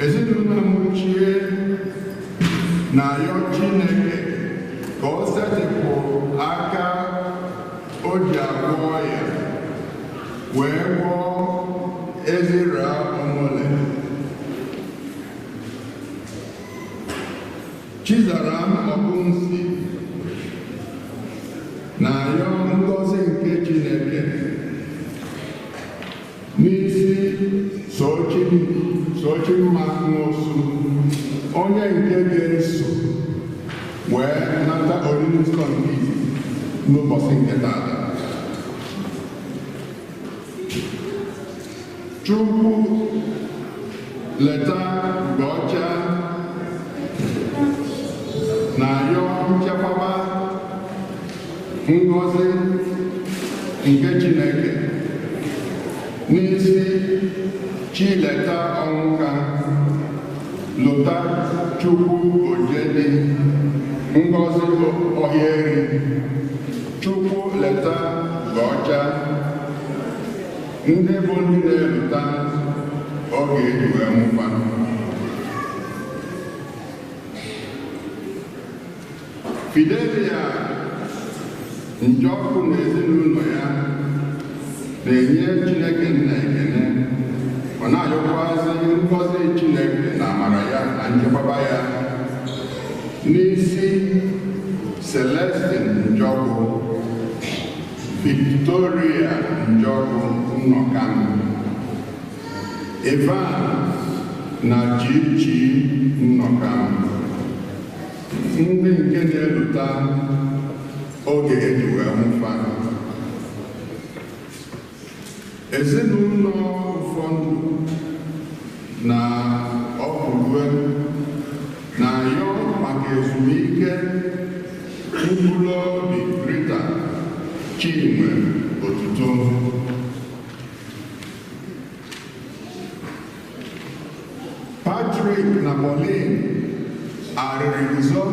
Ezinụlọ Amuchie na-ayọ Chineke ka o setịpụ aka o ji agwọ ya wee gwọọ Ezira Omole. Chizaram Ogunsi na-ayọ ngọzi nke Chineke n'isi Sochimma Nwosu, onye nke ga-eso wee nata oriri nsọ nke izizi n'ụbọchị nke taata. Chukwu leta Ugocha na-ayọ nchekwaba ngọzi nke Chineke n'isi Chileta Ọnwụka, Lota Chukwu Ojedi, Ngọzi Ohieri. Chukwu leta Ugocha, ndị bụ ndị na-elota oge eji wee nwụkwa. Fidelia Njọkụ na ezinụlọ ya na-enye Chineke nna ekele, ọ na-ayọkwazị ngọzi Chineke na amara ya na nchekwaba ya n'isi Celestine Njọkụ, Victoria Njọkụ Nnọkam, Ivan na Chichi Nnọkam, ndị nke na-elota oge eji wee nwụfa. Ezinụlọ ụfọdụ na ọpụrue na-ayọ maka ezumike mkpụrụ obi Rita Chinwe Otuto. Patrick na Pauline Arịrịguzo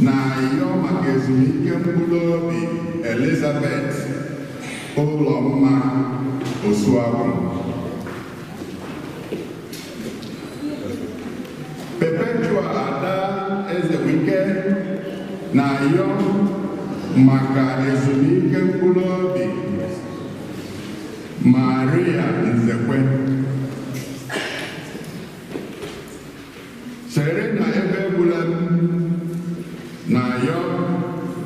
na-ayọ maka ezumike mkpụrụ obi Elizabeth Ụlọmma Osuagwu. Perpetua Ada Ezewike na-ayọ maka ezumike mkpụrụ obi Maria Nzekwe. Serena Ebegwulem na-ayọ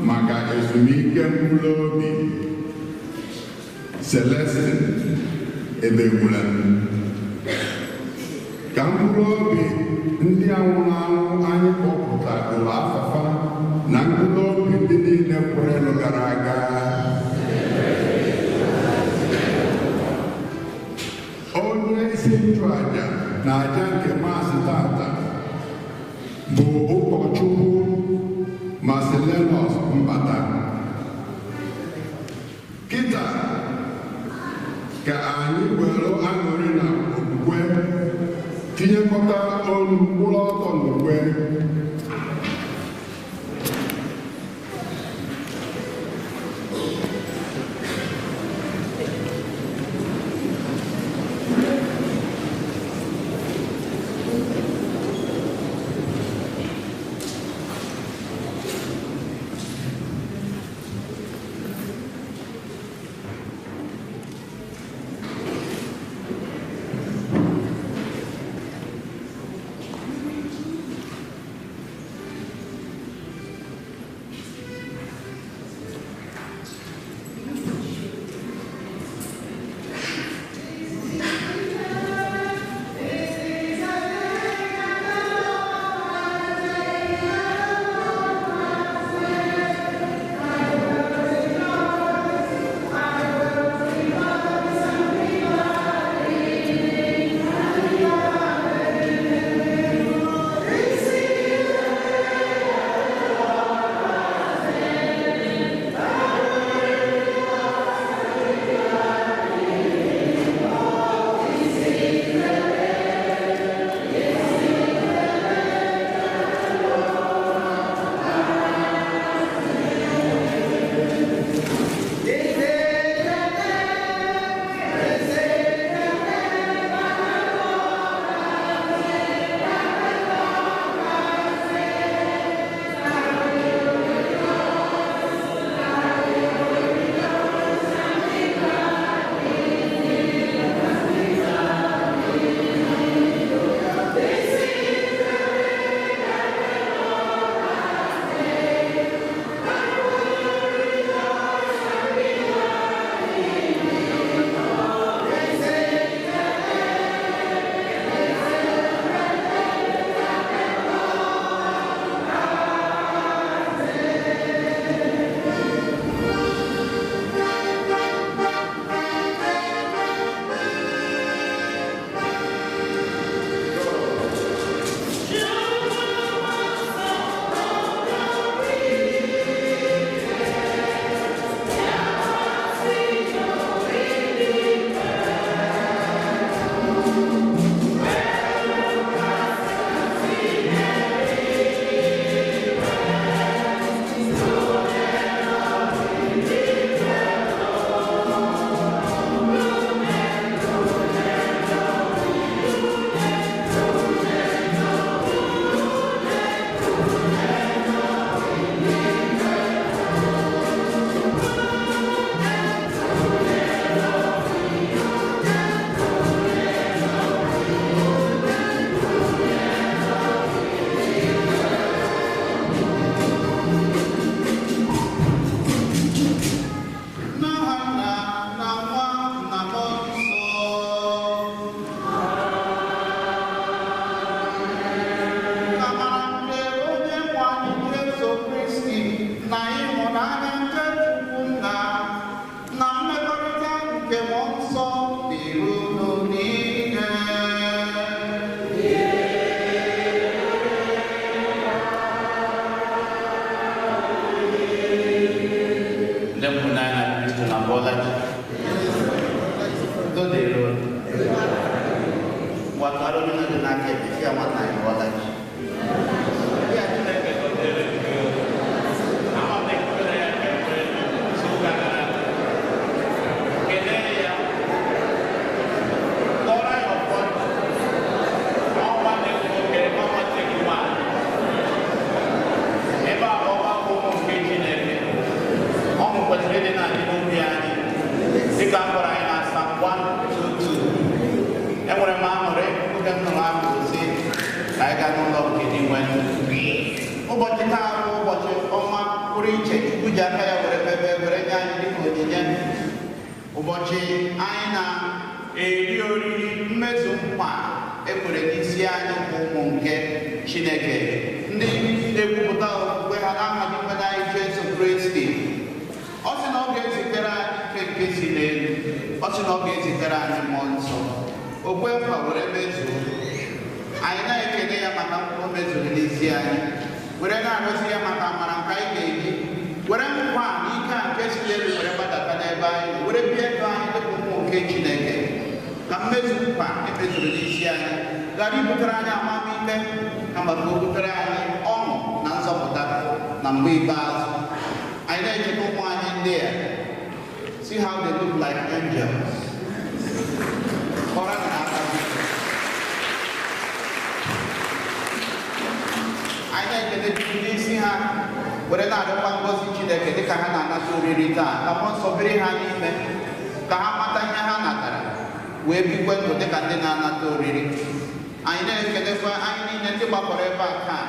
maka ezumike mkpụrụ obi Celestine Ebegwulem. Ka mkpụrụ obi ndị anwụrụ anwụ anyị kpọpụtagoro afafa na mkpụrụ obi ndị niile kwerenụ gara aga. Onye isi nchụaja na aja nke maasị tata bụ ụkọchukwu Marcellinus Mbata. Kịta ka anyị were aṅụrị na okwukwe tinyekọta olu mkpụrụ ọtọ n'ukwe. Bọọla chi. Udo dịrị unu. Ngwa tụgharịa onye nọ gị n'aka ekpe, sị ya nwanna anyị bọọla chi. Ya Chineke gọziere gị. Ama m na ekpere ya ka ekpere n'izu ụka gara aga. Kelee ya. Kọọrọ ya ụfọdụ. Ọ nwanne gị nwoke, ọ nwanne gị nwaanyị. Ebe a bụ ọgbakọ ụmụ nke Chineke. Ọṅụ kwesịrị ịdị na-adị n'obi anyị. Dịka a gwara anyị na Psalm 122. Enwere m aṅụrị oge m nụrụ abụ sị ka anyị gaa n'ụlọ nke Dinwenụ. Ụbọchị taa bụ ụbọchị ọma pụrụ iche Chukwu ji aka ya were mebe were nye anyị dịka onyinye. Ụbọchị anyị na-eri oriri mmezu nkwa e kwere n'isi anyị bụ ụmụ nke Chineke, ndị na-ekwupụta okwukwe ha n'aha Dinwenụ anyị Jesu Kristi. Ọ sị na ọ ga-ezitere anyị ike nke si n'elu. Ọ sị na ọ ga-ezitere anyị mmụọ nsọ. O kwe nkwa were mezuo. Anyị na-ekele ya maka nkwa o mezuru n'isi anyị, were na-arịọzi ya maka amara nke anyị ga-eji were nkwa a na ike a nke si n'elu were gbadata n'ebe anyị nọ, were bie ndụ anyị dịka ụmụ nke Chineke, ka mmezu nkwa emezuru n'isi anyị ghara ibutere anyị amamikpe, kama ka o butere anyị ọṅụ na nzọpụta na mgbe ikpeazụ. Anyị na-echeta ụmụ anyị ndị a. See how they look like angels. Kọrọ na aka gị. Anyị na-ekele Chukwu n'isi ha, were na-arịọkwa ngọzi Chineke dịka ha na-anata oriri taa, ka mmụọ nsọ biri ha n'ime, ka ha mata ihe ha natara wee bikwe ndụ dịka ndị na-anata oriri. Anyị na-ekelekwa anyị niile ndị gbakọrọ ebe a taa,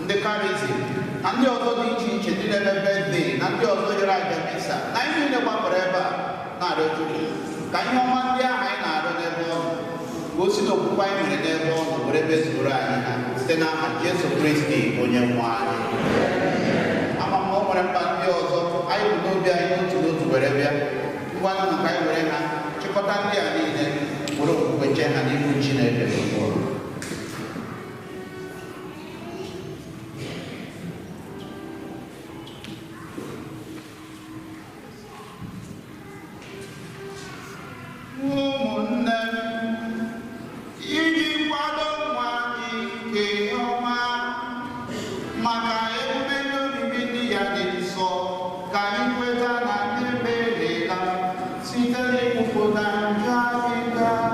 ndị karizim na ndị ọzọ dị iche iche, ndị na-eme birthday na ndị ọzọ jere aja misa, na anyị niile gbakọrọ ebe a na-arịọ Chukwu ka ihe ọma ndị ahụ anyị na-arịọ n'ebe ọ nọ, ka o si n'okwukwe anyị nwere n'ebe ọ nọ were mezuoro anyị ha site n'aha Jesu Kristi onye nwe anyị. Ama m na o nwere mkpa ndị ọzọ anyị bụ n'obi anyị n'otu n'otu were bịa. Ngwanụ ka anyị were ha chịkọta ndị a niile, were okwukwe chee ha n'ihu Chineke. Ụmụnne m, iji kwado nwa anyị nke ọma maka emume ndị omimi ndị ya dị nsọ, ka anyị kweta na ndị emehiela site n'ikwupụta njọ anyị gaa.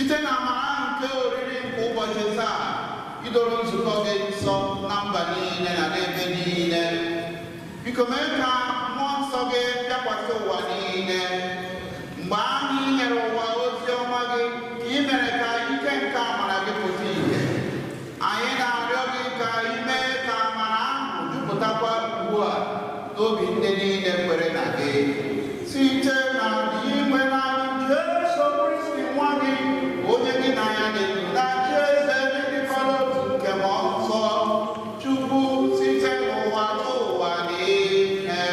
Site na amara nke oriri nke ụbọchị taa, idoro nzukọ gị nsọ na mba niile na n'ebe niile. Biko mee ka mmụọ nsọ gị bịakwasị ụwa niile. Mgbe anyị nyere ụwa ozi ọma gị, ka ị mere ka ike nke amara gị pụta ìhè. Anyị na-arịọ gị ka ị mee ka amara ahụ jupụtakwa ugbu a n'obi ndị niile kwere na gị. Site na inwe anyị Jesu Kristi nwa gị, onye gị na ya dị ndụ na Eze n'ịdịkọrọ otu nke mmụọ nsọ, Chukwu site n'ụwa n'ụwa niile.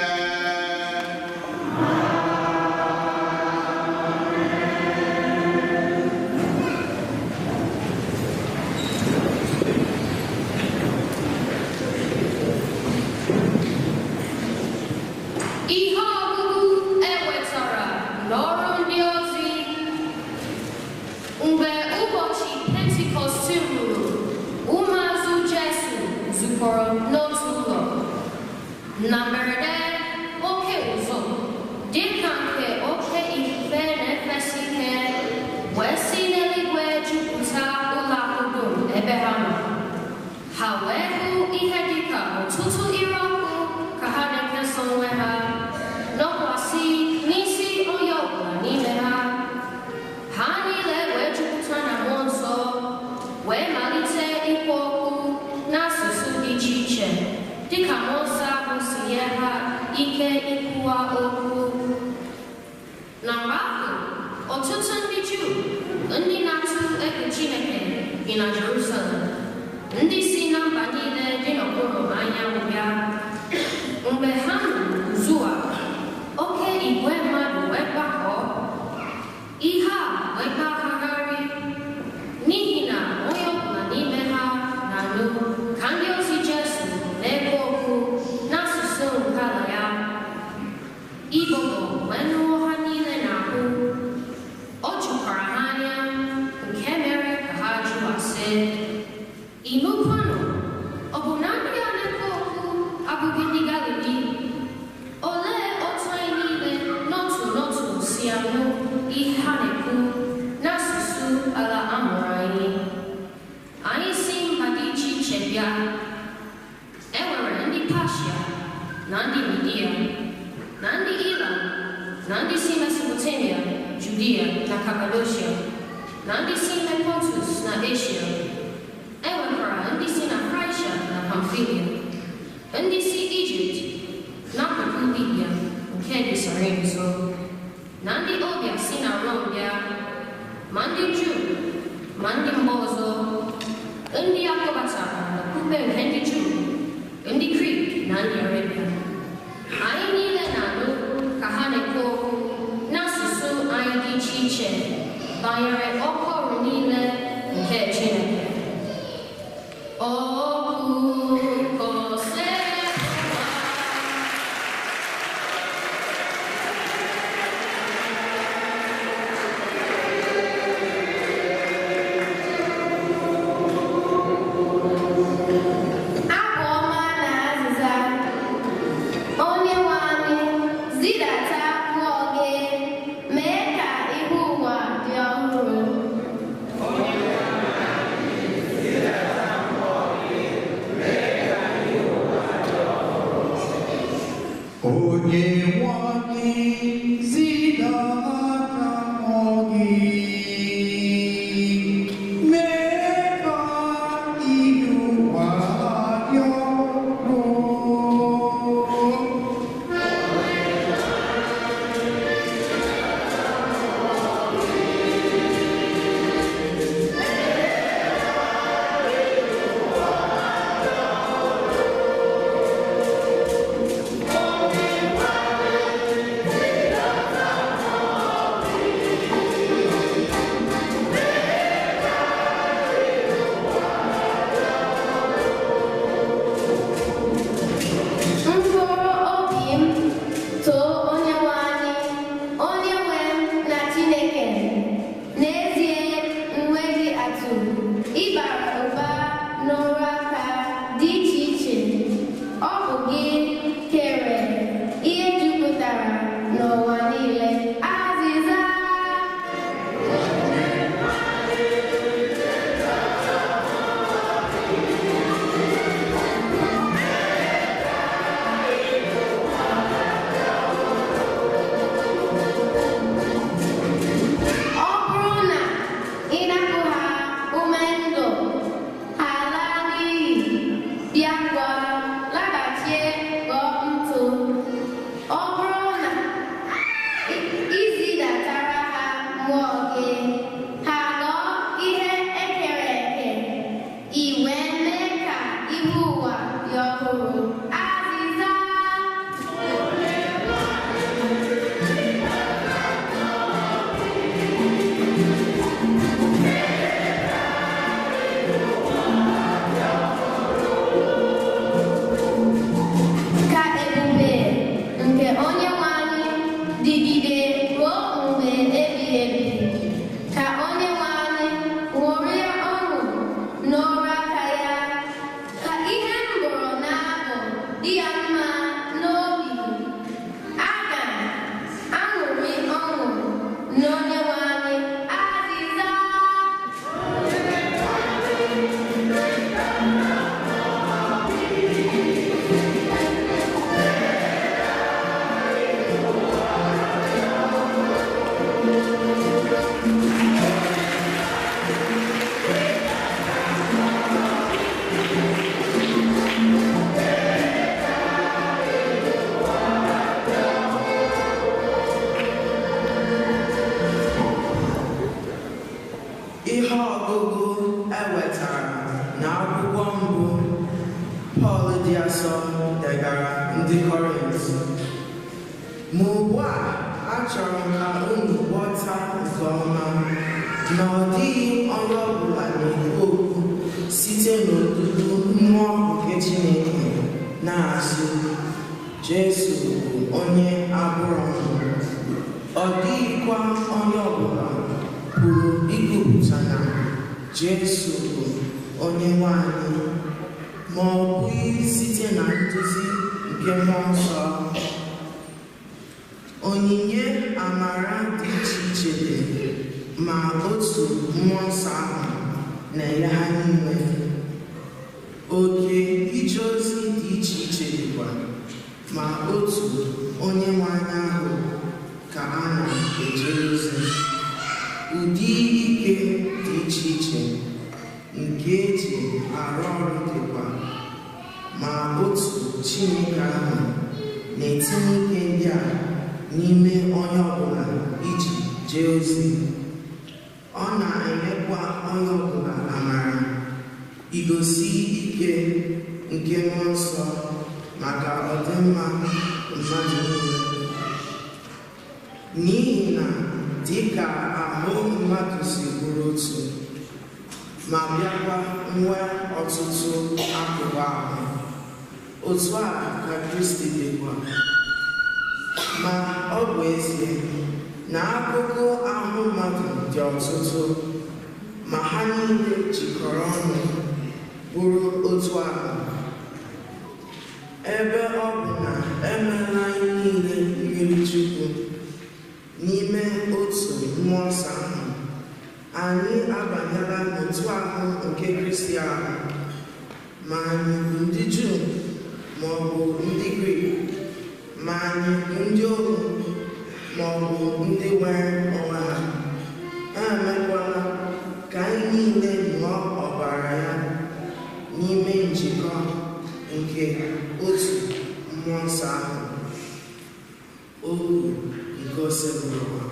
Ihe ọgụgụ e wetara n'ọrụ ndị ozi. Mgbe ụbọchị Pentikọst ruru, ụmụazụ Jesu zukọrọ n'otu ụlọ. Na mberede, oke ụzụ dịka nke oke ifufe na-efesi ike wee si n'eluigwe jupụta ụlọ ahụ dum ebe ha nọ. Ha wee hụ ihe dịka ọtụtụ ire ọkụ ka ha na-ekesa onwe ha, nọkwasị n'isi onye ọbụla n'ime ha. Ha niile wee jupụta na mmụọ nsọ, wee malite ikwu okwu n'asụsụ dị iche iche, dịka mmụọ nsọ ahụ si nye ha ike ikwuwa okwu. Na mgbe ahụ, ọtụtụ ndị Juu, ndị na-atụ egwu Chineke bi na Jerusalem, ndị si na mba niile dị n'okpuru anyanwụ bịa. Mgbe ha nụrụ ụzụ a, oke igwe mmadụ wee gbakọọ. Ihe a wee gbagharị, n'ihi na onye ọbụla n'ime ha na-anụ ka ndị ozi Jesu na-ekwu okwu n'asụsụ nke ala ya. Ibobo wee nụọ ha niile n'ahụ. O jukwara ha anya, nke mere ka ha jụọ sị, "Ịnụkwanụ, ọ bụ na ndị a na-ekwu okwu abụghị ndị Galili? Olee otu anyị niile n'otu n'otu si anụ ihe ha na-ekwu n'asụsụ ala a mụrụ anyị? Anyị si mba dị iche iche bịa. E nwere ndị Pashia na ndị Midia na ndị Ilam na ndị si Mesopotamia, Judia na Kapadoshia, na ndị si Pontus na Asia. E nwekwara ndị si na Fraịshia na Pamfilia, ndị si Ijipt n'akụkụ Libya nke dị soro nso, na ndị ọbịa si na Rom bịa, ma ndị Juu ma ndị mba ọzọ, ndị a kpọbatara n'okpukpe nke ndị Juu, ndị Grik na ndị Arabia. Anyị niile na-anụ ka ha na-ekwu okwu n'asụsụ anyị dị iche iche banyere ọkụ ọrụ niile nke Chineke." Okwu kose. Abụ ọma na azịza. Onye nwe anyị, zidata mmụọ gị, mee ka ihu ụwa dị ọhụrụ. Onye nwe anyị, zidata mmụọ gị. Ihe ọgụgụ e wetara n'akwụkwọ mbụ Pọl dị asọ degara ndị Kọrint. Ma ugbu a, achọrọ m ka unu ghọta nke ọma na ọ dịghị onye ọbụla na-ekwu okwu site n'odudu mmụọ nke Chineke na-asị, Jesu bụ onye abụrụ ọnụ. Ọ dịghịkwa onye ọbụla pụrụ ikwupụta na Jesu bụ onye nwe anyị, ma ọ bụghị site na nduzi nke Mmụọ Nsọ. Onyinye amara dị iche iche dị, ma otu Mmụọ Nsọ ahụ na-enye ha niile. Oke ije ozi dị iche iche dịkwa, ma otu onye nwe anyị ahụ ka a na-ejere ozi. Ụdị ike dị iche iche nke eji arụ ọrụ dịkwa, ma otu Chineke ahụ na-etinye ike ndị a n'ime onye ọbụla iji jee ozi. Ọ na-enyekwa onye ọbụla amara igosi ike nke Mmụọ Nsọ maka ọdịmma mmadụ niile. N'ihi na dịka ahụ mmadụ si bụrụ otu, ma bịakwa nwee ọtụtụ akụkụ ahụ, otu a ka Kristi dịkwa. Ma ọ bụ ezie na akụkụ ahụ mmadụ dị ọtụtụ, ma ha niile jikọrọ ọnụ bụrụ otu ahụ. Ebe ọ bụ na emeela anyị niile mmiri Chukwu n'ime otu Mmụọ Nsọ ahụ, anyị abanyela n'otu ahụ nke Kristi ahụ, ma anyị bụ ndị Juu ma ọ bụ ndị Grik, ma anyị bụ ndị ohu ma ọ bụ ndị nwere onwe ha. Emekwala ka anyị niile ṅụọ ọbara ya n'ime njikọ nke otu Mmụọ Nsọ ahụ. Ohu nke Osebụrụwa.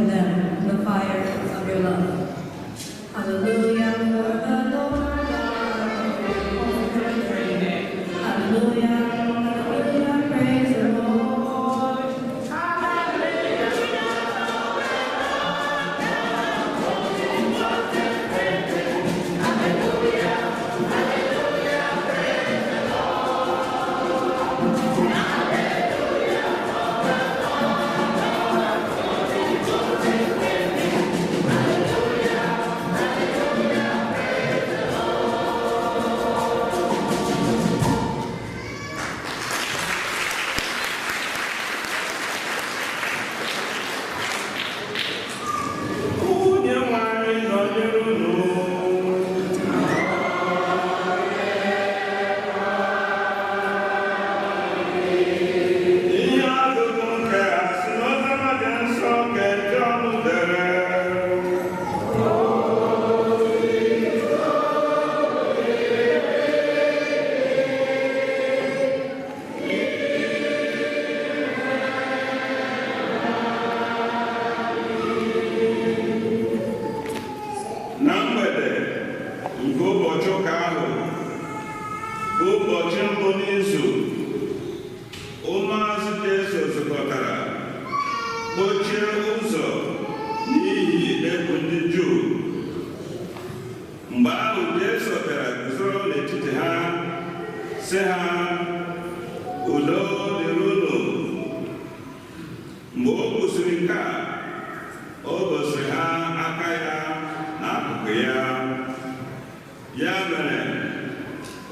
in them the fire of your love. Hallelujah for the Lord God. Hallelujah, hallelujah, praise the Lord. Onye nwe anyị nọnyere unu. Ihe ọgụgụ nke a si n'Oziọma dị nsọ nke Jọn dere. Na mgbede nke ụbọchị ụka ahụ, bụ ụbọchị mbụ n'izu, ụmụazụ Jesu zukọtara kpochie ụzọ n'ihi egwu ndị Juu. Mgbe ahụ Jesu bịara guzoro n'etiti ha, sị ha, udo dịrị unu. Mgbe o kwusịrị nke a, o gosiri ha aka ya na akụkụ ya. Ya mere,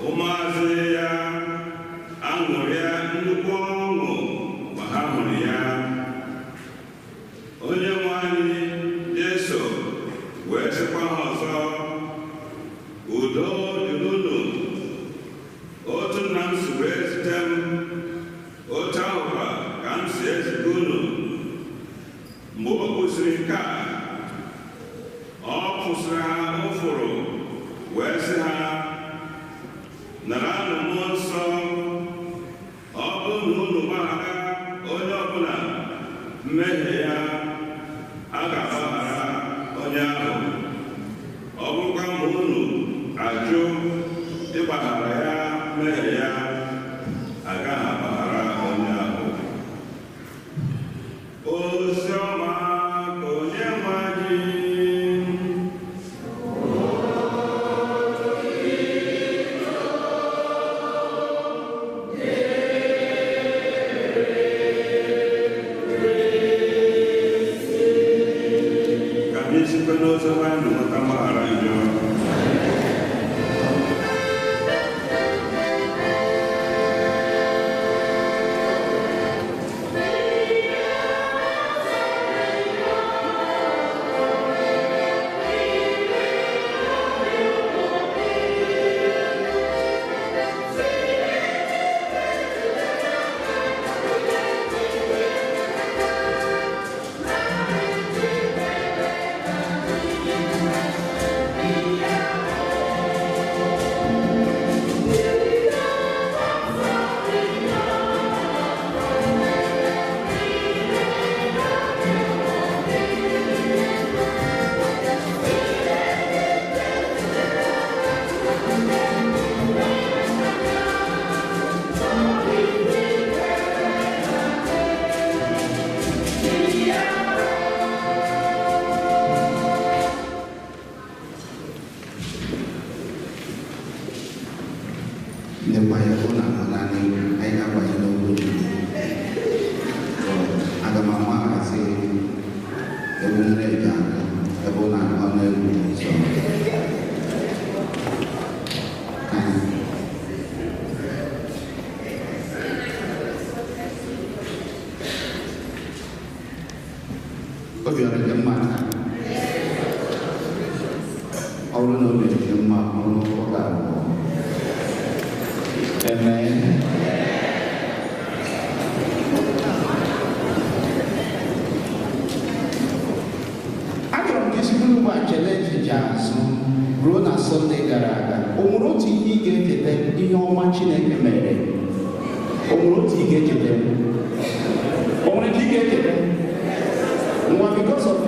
ụmụazụ ya aṅụrịa nnukwu ọṅụ mgbe ha hụrụ ya. Onye nwe anyị Jesu wee sịkwa ha ọzọ, udo dịrị unu. Otu nna m si wee zite m, otu ahụkwa ka m si ezite unu. Mgbe o kwusịrị nke a, ọ kwụsịrị ha ụfụrụ wee sị ha, naranụ mmụọ nsọ. Ọ bụrụ na unu gbaghara onye ọbụla mmehie ya, a ga-agbaghara onye ahụ. Ọ bụrụkwa ma unu ajụ ịgbaghara ya mmehie ya, agaghị agbaghara onye ahụ. Ozi ọma ka onye nwe anyị. Ka anyị sikwa n'ozi ọma anyị nweta mgbaghara njọ. Ndị mmanya bụ na naanị anyị ga-abanye n'okwu Chukwu. Aga m ama hazi egwu m na-eji agụ ebe ọ na-agụ n'egwu nsọ. Obi ọ dị gị mma taa? Ọ bụrụ na obi dị gị mma, ọ bụrụ na ọ ga-abụ. Amen. Achọrọ m ka isi bụrụ ugbu a chele echiche azụ ruo na Sọnde gara aga. O nwere otu ihe ị ga-echeta ihe ọma Chineke mere? O nwere otu ị ga-echeta? O nwere nke ị ga-echeta? Nwa because of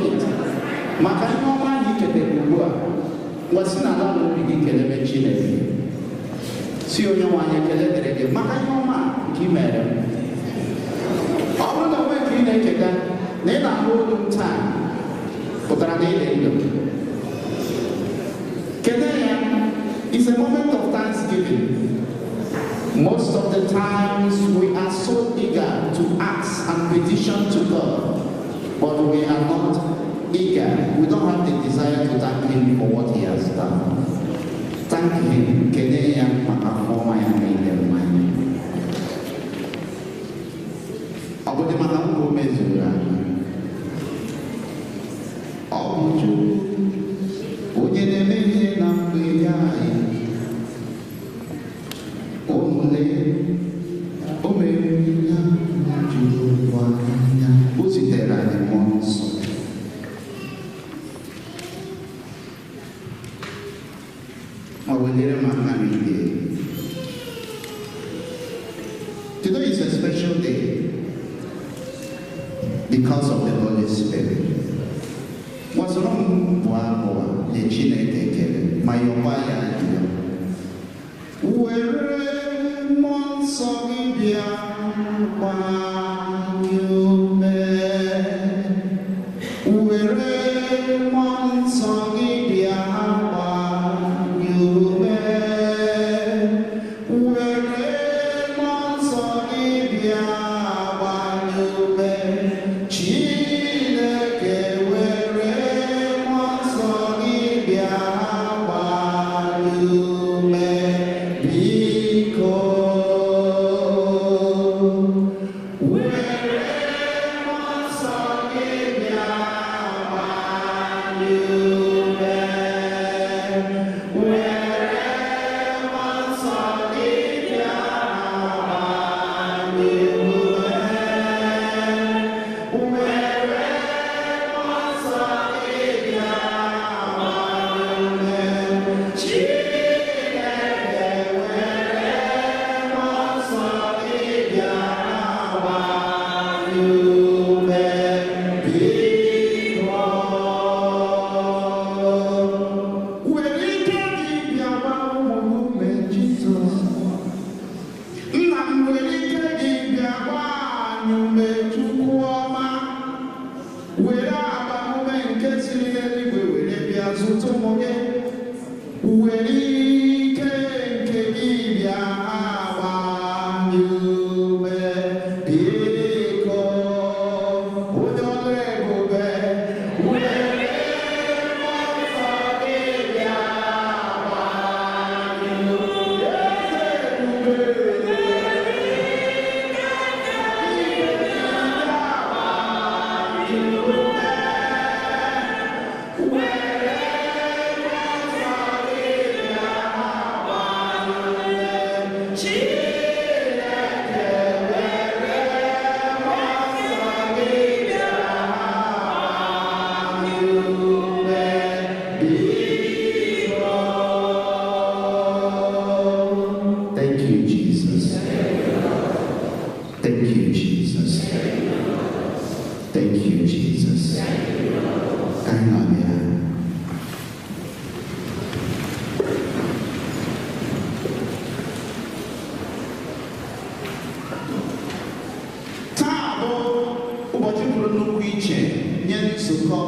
Maka ihe ọma anyị chetara ugbu a, ngwa si n'ala na obi gị kelebe Chineke. Si onye nwe anyị, ekele dịrị gị maka ihe ọma nke ị mere m. Ọ bụrụ na onwe nke ị na-echeta na ị na-ahụ olu m taa, pụtara na ị dị ndụ. Kene ya. Is a moment of thanksgiving. Most of the times we are so eager to ask and petition to God, but we are not eager. We don't have the desire to thank Him for what He has done. Thank Him. Kene ya maka afọ ọma ya na ide mmanya. Ọ bụdị maka nkwa o mezuru anyị. Ọ bụ Chukwu onye na-eme ihe na mgbe ya anyị. Ụmụle o mere ya na juru ụwa anya. O zitere anyị mmụọ nsọ. Ma welere m aka n'ike. Today is a special day because of the Holy Spirit. Gwasoro m bụ abụọ nye Chineke ekele ma yọkwa ya arịrịọ. Were mmụọ nsọ gị bịa gbaa anyị ume. Were mmụọ nsọ gị bịa gbaa anyị ume. Were mmụọ nsọ gị bịa gbaa anyị ume. Chineke, were mmụọ nsọ gị bịa gbaa anyị ume, biko. Were mmụọ nsọ gị bịa gbaa anyị ume. Were mmụọ nsọ gị bịa gbaa anyị ume. Were mmụọ nsọ gị bịa gbaa anyị ume. Chineke, were mmụọ nsọ gị bịa gbaa anyị ume, biko. Were ike gị bịa gbaa ụmụ m ume, Jizọs. Nna m, were ike gị bịa gbaa anyị ume, Chukwu ọma. Were agbamume nke siri n'eluigwe were bịa zụta ụmụ gị. Were ike nke gị bịa gbaa anyị ume, biko. Onye ọrụ ebube, were mmụọ nsọ gị bịa gbaa anyị ume. Eze ebube. Thank you, Jesus. Thank you, Jesus. Thank you, Jesus. Ka anyị nọ ya. Taa bụ ụbọchị pụrụ nnukwu iche nye nzukọ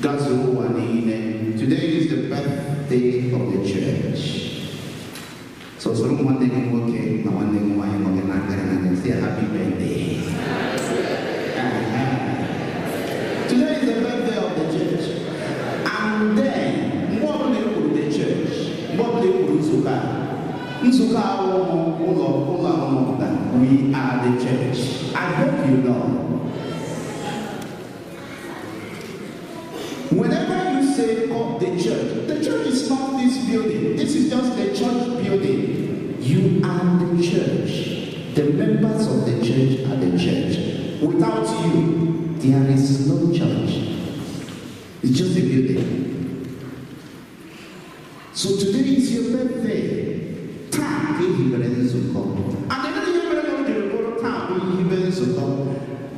gazuru ụwa niile. Today is the birthday of the church. So soro nwanne gị nwoke na nwanne gị nwaanyị nọ gị n'aka na anya, say happy birthday. Today is the birthday of the church. And then, mgbe ọbụla e kwuru the church, mgbe ọbụla e kwuru nzukọ a, nzukọ awụghị ụlọ arụmụka. We are the church. I hope you know. Whenever you say call the church is not this building. This is just the church building. You are the church. The members of the church are the church. Without you, there is no church. It's just a building. So today is your birthday. Taa ka e hibere nzukọ. And ihe mere na o jiri bụrụ taa bụ ihibe nzukọ.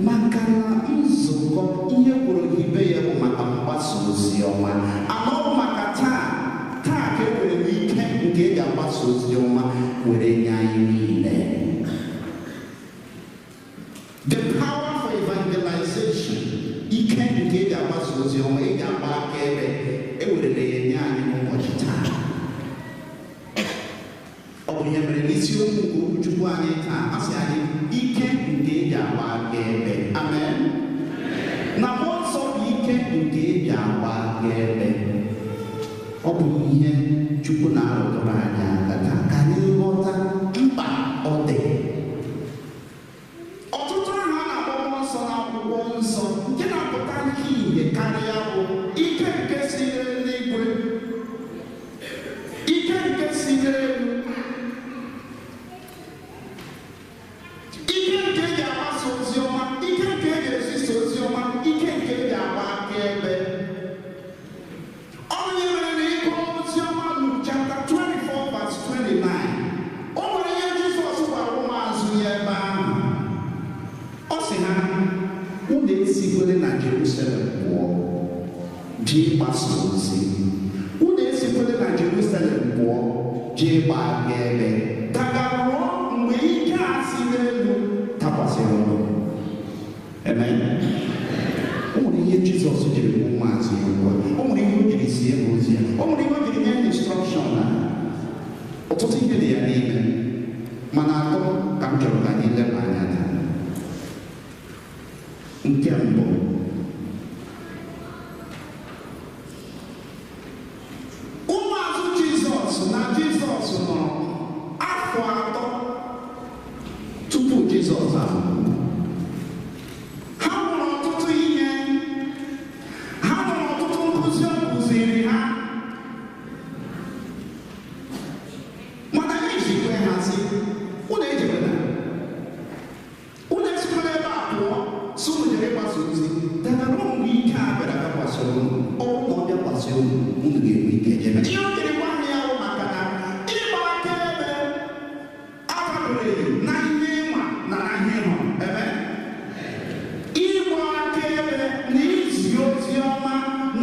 Maka na nzukọ ihe kwuru hibe ya bụ maka mgbasa ozi ọma. Ama ọ bụ maka taa taa ka e nwere ike nke eji agbasa ozi ọma were nye anyị niile. The power for evangelization, ike nke eji agbasa ozi ọma, eji agba akaebe, e werela ya nye anyị n'ụbọchị taa. Ọ bụ ihe mere n'isiokwu nke okwuchukwu anyị taa, a sị anyị ike nke eji agba akaebe. Amen. Na mmụọ nsọ bụ ike nke eji agba akaebe. Ọ bụ ihe Chukwu na-arụtụrụ anyị aka taa ka anyị ghọta mkpa ọ dị. Ọtụtụ aha a na-akpọ mmụọ nsọ n'akwụkwọ nsọ nke na-apụta ihe karịa bụ ike nke si n'eluigwe, ike nke si n'elu, ike nke eji agbasa ozi ọma, ike nke eji ezisa ozi ọma, ike nke eji agba akaebe. Ọ bụ ihe mere na ịgụ ozi ọma Luke chapter 24 verse 29, o nwere ihe Jizọs gwara ụmụazụ ya ebe ahụ. Ọ sị ha, unu esikwere na Jerusalem pụọ jee gbasa ozi. Unu esikwere na Jerusalem pụọ jee gbaa akaebe. Daga ruo mgbe ike a si n'elu dakwasịrị unu. Amen. O nwere ihe Jizọs jiri gwa ụmụazụ ya ugbu a. O nwere ihe o jiri zie ha ozi ya. O nwere ihe o jiri nye instruction na ọtụtụ ihe dị ya n'ime. Mana atọ ka m chọrọ ka anyị leba anya taa. Nke mbụ, ụmụazụ Jizọs na Jizọs nọrọ afọ 3 tupu Jizọs ahụ. Ha hụrụ ọtụtụ ihe, ha nụrụ ọtụtụ nkụzi ọ kụziri ha. Mana ya ejikwe ha sị, unu ejekwela, unu esikwela ebe a pụọ, sị unu jere ịgbasa ozi. Dagara mgbe ike a bịara bịakwasịrị unu, ọ bụrụ na ọ bịakwasị unu, unu ga-enwe ike jebe. Ihe o jiri gwa ha ya bụ maka na ịgba akaebe adabereghị na ihe ịma na na ihe ịhụrụ. Amen. Ịgba akaebe na izi ozi ọma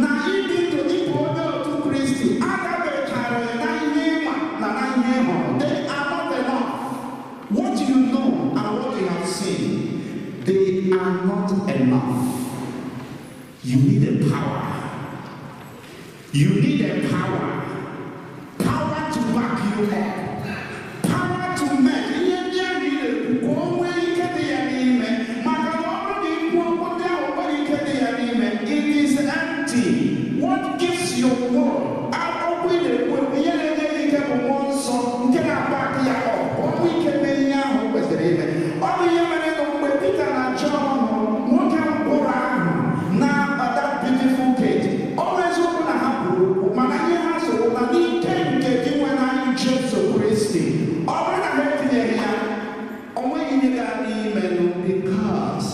na ibi ndụ dịka onye otu Kristi adabechaghị na ihe ịma na na ihe ịhụrụ. They are not enough. What you know and what you have seen, they are not enough. You need a power. You need a power. Power to back you up. Power to make ihe ndị ahụ ị na-ekwu ka o nwee ike dị ya n'ime. Maka na ọ bụrụ na ikwu okwu ndị ahụ nwere ike dị ya n'ime, it is empty. What gives your word? Okwu ị na-ekwu ekwu, ihe na-enye gị ike bụ mmụọ nsọ nke na-agba aka ya ọ ka o nwee ike mee ihe ahụ o kwesịrị ime. Ọ bụ ihe mere na mgbe Pita na Jọn hụrụ nwoke mkpụrụ ahụ na that beautiful gate, ọ bụ eziokwu na ha kwuru okwu, mana ihe ha soro na n'ike nke Dinwenụ anyị Jesu Kristi, ọ bụrụ na ha etinyeghị ya, o nweghị ihe gara n'imenụ, because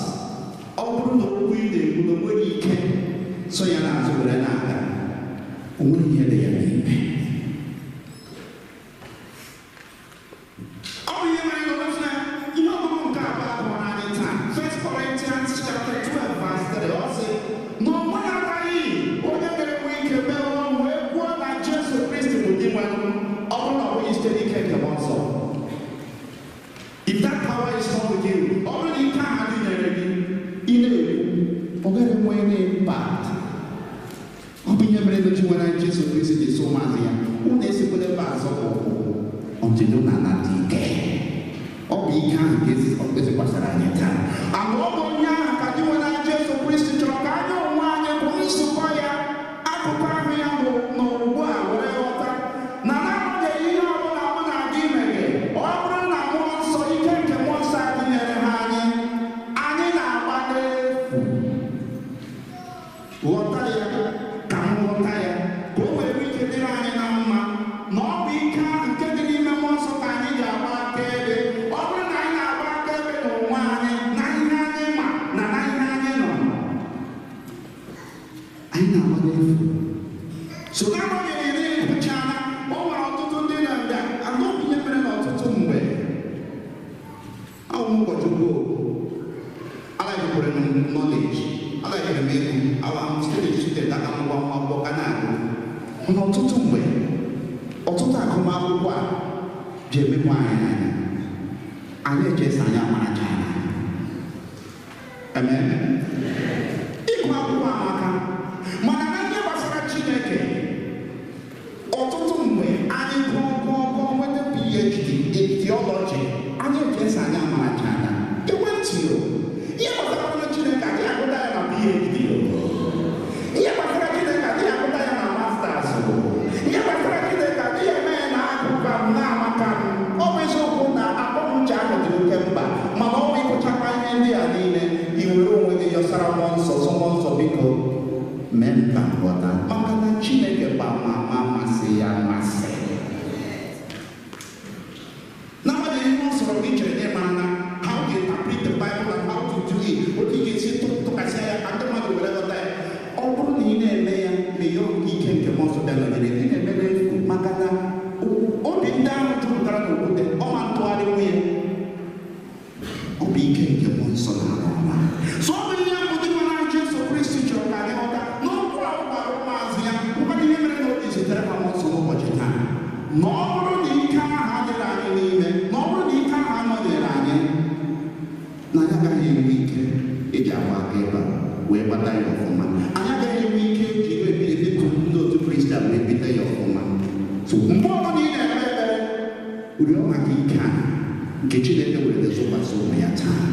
ọ bụrụ na okwu ị na-ekwu na o nweghị ike so ya n'azụ were na-aga, o nweghị ihe dị ya n'ime. Ọ bụ ihe mere na ozi na ihe ọgụgụ nke abụọ hụrụ anyị taa, 1 Corinthians chapter 12 verse 3, ọ sị na ọ nweghị onye ga-enwe ike mee ọnwụ wee kwuo na Jesu Kristi bụ Dinwenụ, ọ bụrụ na ọ bụghị site n'ike nke mmụọ nsọ. If that power is not with you, ọ bụrụ na ike ahụ dịnyere gị, ị na-ekwu, ọ gaghị enwe any impact. Ọ bụ ihe mere na Dinwenụ anyị Jesu Kristi ji sị ụmụazụ ya, unu esikwala ebe a zọpụ ụkwụ until unu anata ike. Ọ bụ ike ahụ nke ezikwasara anyị taa. Ana ọ bụ onye ahụ ka Dinwenụ anyị Jesu Kristi chọrọ ka anyị onwe anyị bụ nzukọ ya, akụkụ ahụ ya bụ n'ugbu a were ghọta na n'agbanyeghị ihe ọbụla ọ na-aga ime gị, ọ bụrụ na mmụọ nsọ, ike nke mmụọ nsọ adịnyere ha anyị, anyị na-agba n'efu. Ghọta ya ka m ghọta ya, ka o were ike dịrị anyị na mma na ọ bụ ike ahụ nke dị n'ime mmụọ nsọ ka anyị ji agba akaebe. Ọ bụrụ na anyị na-agba akaebe n'onwe anyị na ihe anyị ma na na ihe anyị nọ, anyị na-agba n'efu. So n'agbanyeghị na ịhụchana, o nwere ọtụtụ ndị na-abịa anọghị ihe mere n'ọtụtụ mgbe. Ahụ m ụkọchukwu, alaghịkwa I'm still a student, aka m gwa nwa akwụkwọ ka na-agụ. Mana ọtụtụ mgbe, ọtụtụ agụmakwụkwọ a ji emekwa anyị anya. Anyị echesa anyị amaracha anya. Amen. Ịgụ akwụkwọ amaka, mana na ihe gbasara Chineke, ọtụtụ mgbe anyị gụọ gụọ gụọ nweta PhD in theology, anyị echesa anyị amaracha anya. Ekwentị o, ihe gbasara Chineke adịghị agụta ya na PhD o. Ihe gbasara Chineke adịghị agụta ya na masters o. Ihe gbasara Chineke adịghị eme ya na akụka m na amaka m. Ọ bụ eziokwu na akpọnuche ahụ dị oke mkpa, mana ọ bụ ịgụchakwa ihe ndị a niile, i were onwe gị yọsara mmụọ nsọ, sọ mmụọ nsọ biko mee m ka m ghọta, maka na Chineke bụ ama ama amasị ya amasị. N'agbanyeghị ihe ọ sọrọ gị chere na ịmara na how to interpret the Bible and how to do it, otu ị ga-esi tụkasịa ya ka ndị mmadụ were ghọta ya. Ọ bụrụ na ị na-eme ya ma ihe ike nke mmụọ nsọ bịa nọnyere gị, ị na-eme n'efu, maka na obi ndị ahụ jupụtara n'okwute ọma ntụgharị nwunye. Ọ bụ ike nke mmụọ nsọ na-arụ ọrụ. So ọ bụ ihe mbụ dị mma na Jesu Kristi chọrọ ka anyị ghọta n'okwu ahụ gbara ụmụazụ ya, ụfọdụ ihe mere na o ji zitere ha mmụọ nsọ n'ụbọchị taa. Na ọ bụrụ na ike ahụ adịghị anyị n'ime, na ọ bụrụ na ike ahụ anọnyere anyị, na anyị agaghị enwe ike eji agba aka ebe a wee gbata ya ọfụma. Anyị agaghị enwe ike eji ebi ebi ndị otu Kristi a wee bite ya ọfụma. So mgbe ọbụla ị na-ekpe ekpere, rịọ maka ike a nke Chineke were zụkwasị ụmụ ya taa.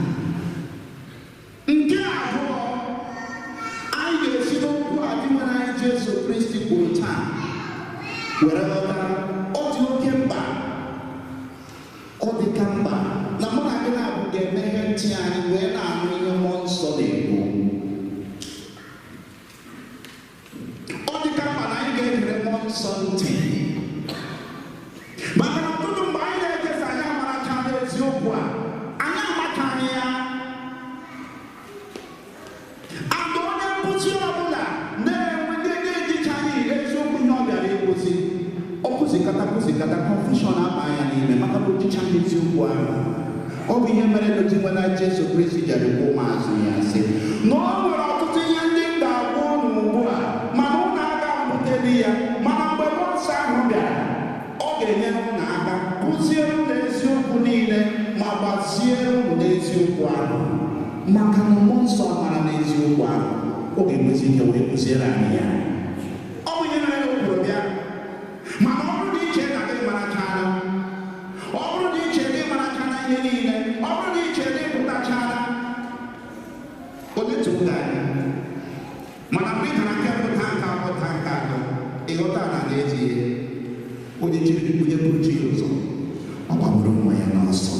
Nke abụọ, anyị ga-esi n'okwu a dị nwere anyị Jesu Kristi kwuru taa were ghọta ọ dị oke mkpa, ọ dị ka mkpa na mụ na gị na-abụ ga-emeghe ntị anyị wee na-anụ ihe mmụọ nsọ na-ekwu. Ọ dị ka mkpa na anyị ga-egere mmụọ nsọ ntị, maka na ọtụtụ mgbe anyị na-ekesa anyị amarachala eziokwu a, anyị amachaghị ya. And onye nkụzi ọbụla na-enwe ndị na-ejichaghị eziokwu ihe ọ bịara ịkụzi, ọ kụzikata kụzikata confusion aba ya n'ime, maka na ojichaghị eziokwu ahụ. Ọ bụ ihe mere na otu nwere Jesu Kristi jere gwa ụmụazụ ya sị na ọ nwere ọtụtụ ihe ndị m ga-agwa unu ugbu a, mana unu aga mbuteli ya, mana mgbe mmụọ nsọ ahụ bịara, ọ ga-enyere unu aka kụziere unu eziokwu niile ma gbaziere unu n'eziokwu ahụ. Maka na mmụọ nsọ mara n'eziokwu ahụ, ọ ga-enwezi ike wee kụziere anyị ya. Ọ bụ ihe mere na o kwuru bịa. Mana ọ bụrụ na iche na gị marachara, ọ bụrụ na iche na ị marachara ihe niile, ọ bụrụ na iche na ị pụtachara, oletu oge anyị. Mana mgbe ị dara nke mbụ taa nke abụọ taa nke atọ, ịghọta na n'ezie onye chiri onye buru chi ya ụzọ, ọ gbagburu onwe ya n'ọsọ.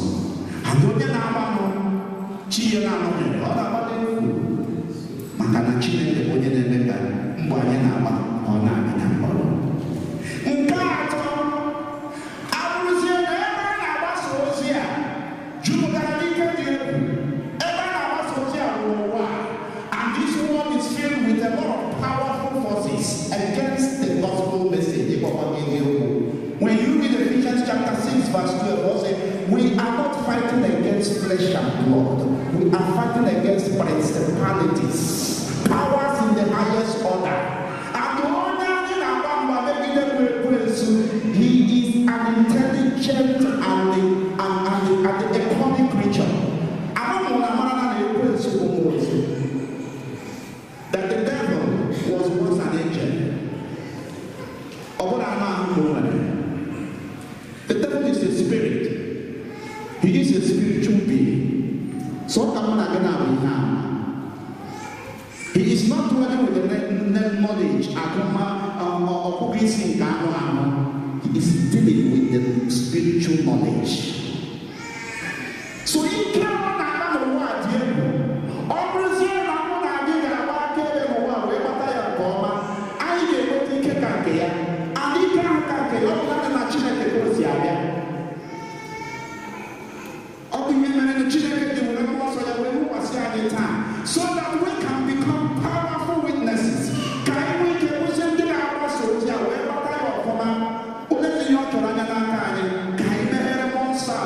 And onye na-agbanụ chi ya na-anọnyere, ọ na-agba n'efu, maka na Chineke bụ onye na-eme ka mgbe anyị na-agba ọ na-abịa na mkpọrọ. Nke atọ, abụrụzie na ebe a na-agbasa ozi a jupụtara n'ike dị egwu. Ebe a na-agbasa ozi a bụ ụwa, and this world is filled with a lot of powerful forces against the gospel message. Ịgbakwa gị eziokwu. When you read Ephesians chapter 6 verse 12, it says, we are not fighting against flesh and blood. We are fighting against principalities, powers in the highest order. And onye anyị na-agba mgba megide bụ ekwensu. He is an intelligent and a cunning creature. Ama m na mara na ekwensu bụ mmụọ ozi. That the devil was once an angel. Ọ bụrụ anụ ahụ ka o nwere. The devil is a spirit. He is a spiritual being. So ka mụ na gị na-abụ ihe ama. He is not dwelling with the knowledge, agụma, ọgụgụ isi nke anụ ahụ. He is dealing with the spiritual knowledge. So ike ọ na-aga n'ụwa dị egwu. Ọ bụrụzie na mụ na gị ga-agba akaebe n'ụwa wee gbata ya nke ọma, anyị ga-enweta ike ka nke ya. And ike ahụ ka nke ya, ọ bụ naanị na Chineke ka o si abịa. Ọ bụ ihe mere na Chineke ji were mmụọ nsọ ya wee wụkwasị anyị taa, so that we can become powerful witnesses. Ka anyị nwee ike kwụsị ndị na-agbasa ozi a wee gbata ya ọfụma. Onye ihe ọ chọrọ anya n'aka anyị, ka anyị meghere mmụọ nsọ a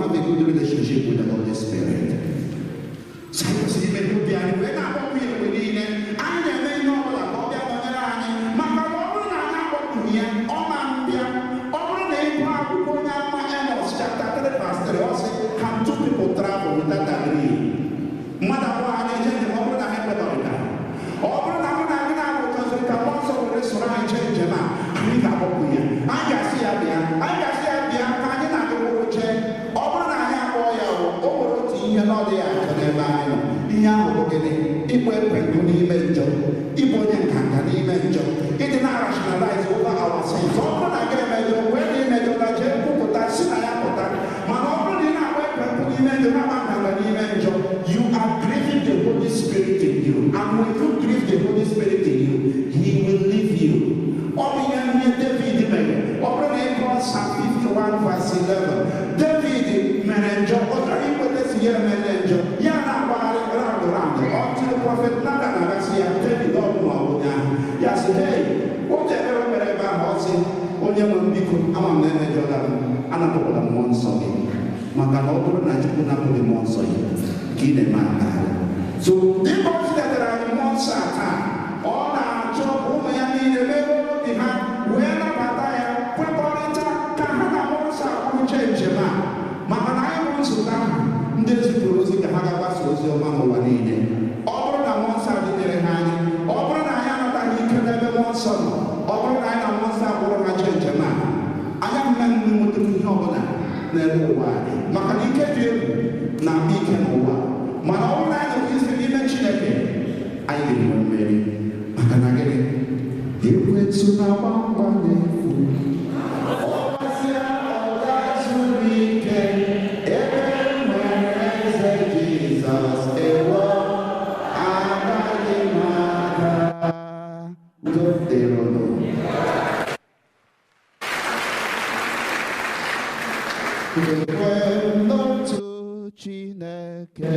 have a good relationship with the Holy Spirit. So anyị kwesịrị imepe obi anyị wee na-akpọkwu ya mgbe niile. Anyị na-eme ihe ọ bụla ka ọ bịa nọnyere anyị, maka na ọ bụrụ na anyị akpọkwughị ya, ọ ma mbịa. Ọ bụrụ na ị gụọ akwụkwọ onye amụma Amos chapter 3 verse 3, ọ sị, "Can two people travel without agreeing?" Mmadụ abụọ ha na-eje njem ọ bụrụ na ha ekwekọrịta. Ọ bụrụ na mụ na gị na-abụ chọziri ka mmụọ nsọ were soro anyị jee njem a, anyị ga-akpọkwu ya, anyị ga-asị ya bịa, anyị ga-asị ya bịa ka anyị na-agị kwụrụ jee. Ọ bụrụ na anyị akpọọ ya, o nwere otu ihe na ọ dịghị achọ n'ebe anyị nọ. Ihe ahụ bụ gịnị? Ịkpọ ekwe n'ime njọ, ịbụ onye nganga n'ime njọ, ịdị na-rationalize over our sins. Ọ bụrụ na gị emejọ, wee na imejọ na jee kwupụta, si na ya pụta. Mana ọ bụrụ na ị na-agba ekwe n'ime njọ, na-agba nganga n'ime njọ, you are grieving the Holy Spirit in you, and when you grieve the Holy Spirit in you, he will leave you. Ọ bụ ihe David mere. Ọ bụrụ na ị gụọ Psalm 51 verse 11, David mere njọ, ọ chọrọ ikweta si ya emere njọ, ya na-agbagharị round round until Prophet Nathan agasị ya, "David, ọ bụ ma onye ahụ." Ya sị, "Hey." Otu ekpere o mere ebe ahụ, ọ sị, "Onye nwe m, biko, ama m na emejọla m, anapụkwala mmụọ nsọ gị," maka na ọ bụrụ na Chukwu napụghị mmụọ nsọ ya ka ị na-eme akagharị. So dịka ọ zitetara anyị mmụọ nsọ a taa, ọ na-achọ ka ụmụ ya niile meghe obi ha wee nabata ya, kwekọrịta ka ha na mmụọ nsọ akwụrụche njem a, maka na anyị bụ nzukọ ahụ ndị ezipụrụ ozi ka ha ga-agbasa ozi ọma n'ụwa niile. Ọ bụrụ na mmụọ nsọ adịnyere ha anyị, ọ bụrụ na anyị anataghị ike n'ebe mmụọ nsọ nọ, ọ bụrụ na anyị na mmụọ nsọ akwụrụ ha jee njem a, anyị amaghị nweta ihe ọbụla n'ebe ụwa dị, maka na ike dị egwu na-akpa ike n'ụwa. Mana ọ bụrụ na anyị nọrọ isi n'ime Chineke, anyị ga-enwe mmeri. Maka na gịnị? Ekwensu na-agba mgba n'efu. Ọ gbasịa, ọ ga-zuru ike. Ebe m nwere eze Jizọs, ewo, agaghị m ada. Udo dịrị unu. Ekwe m n'otu Chineke.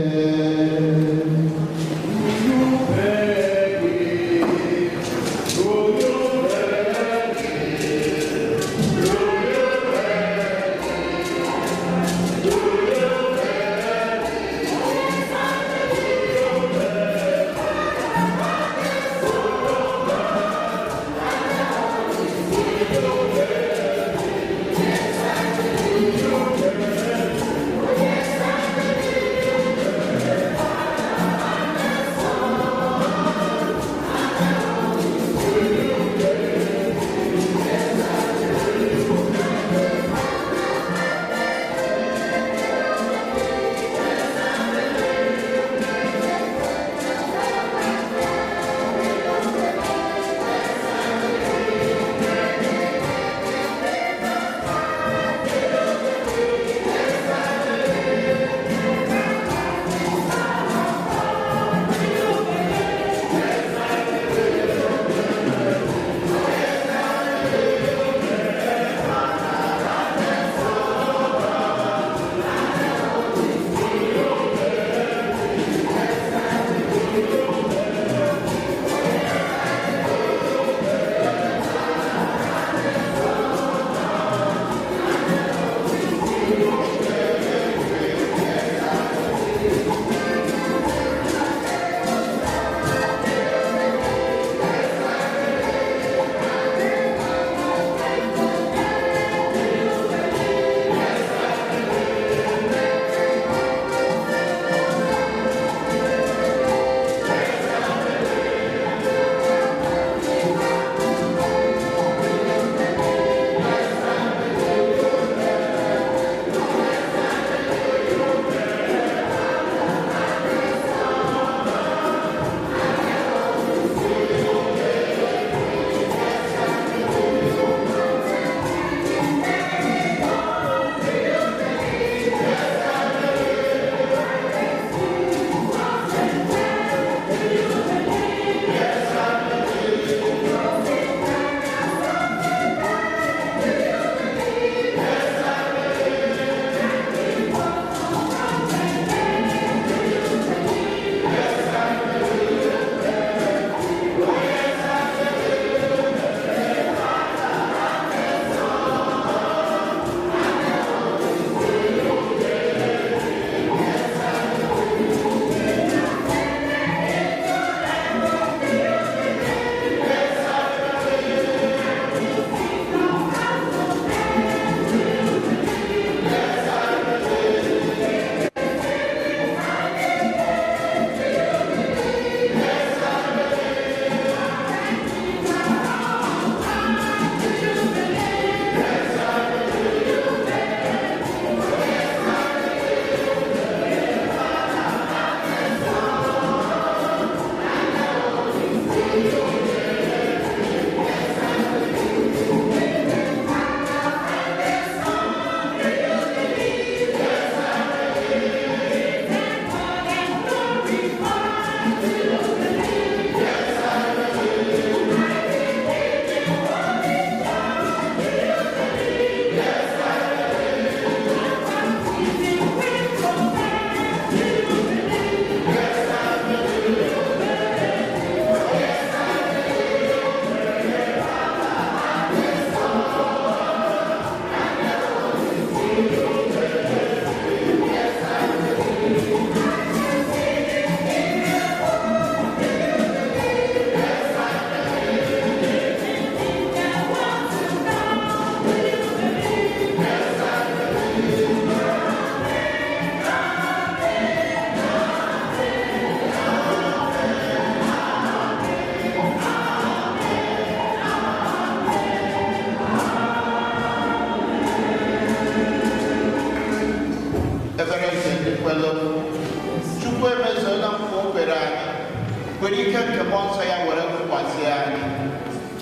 Were ike nke mmụọ nsọ ya were wụkwasị anyị.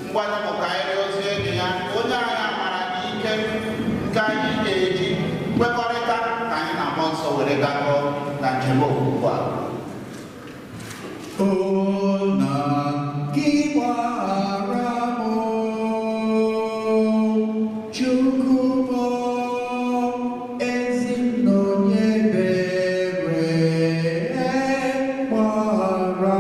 Ngwanụ ka anyị rịọzie enyi ya onye anyị amara na ike nke anyị ga-eji kwekọrịta ka anyị na mmụọ nsọ were gakọọ na njem okwukwe a. Ona gị gbara m, Chukwu m, ezi nna onye ebere gbara.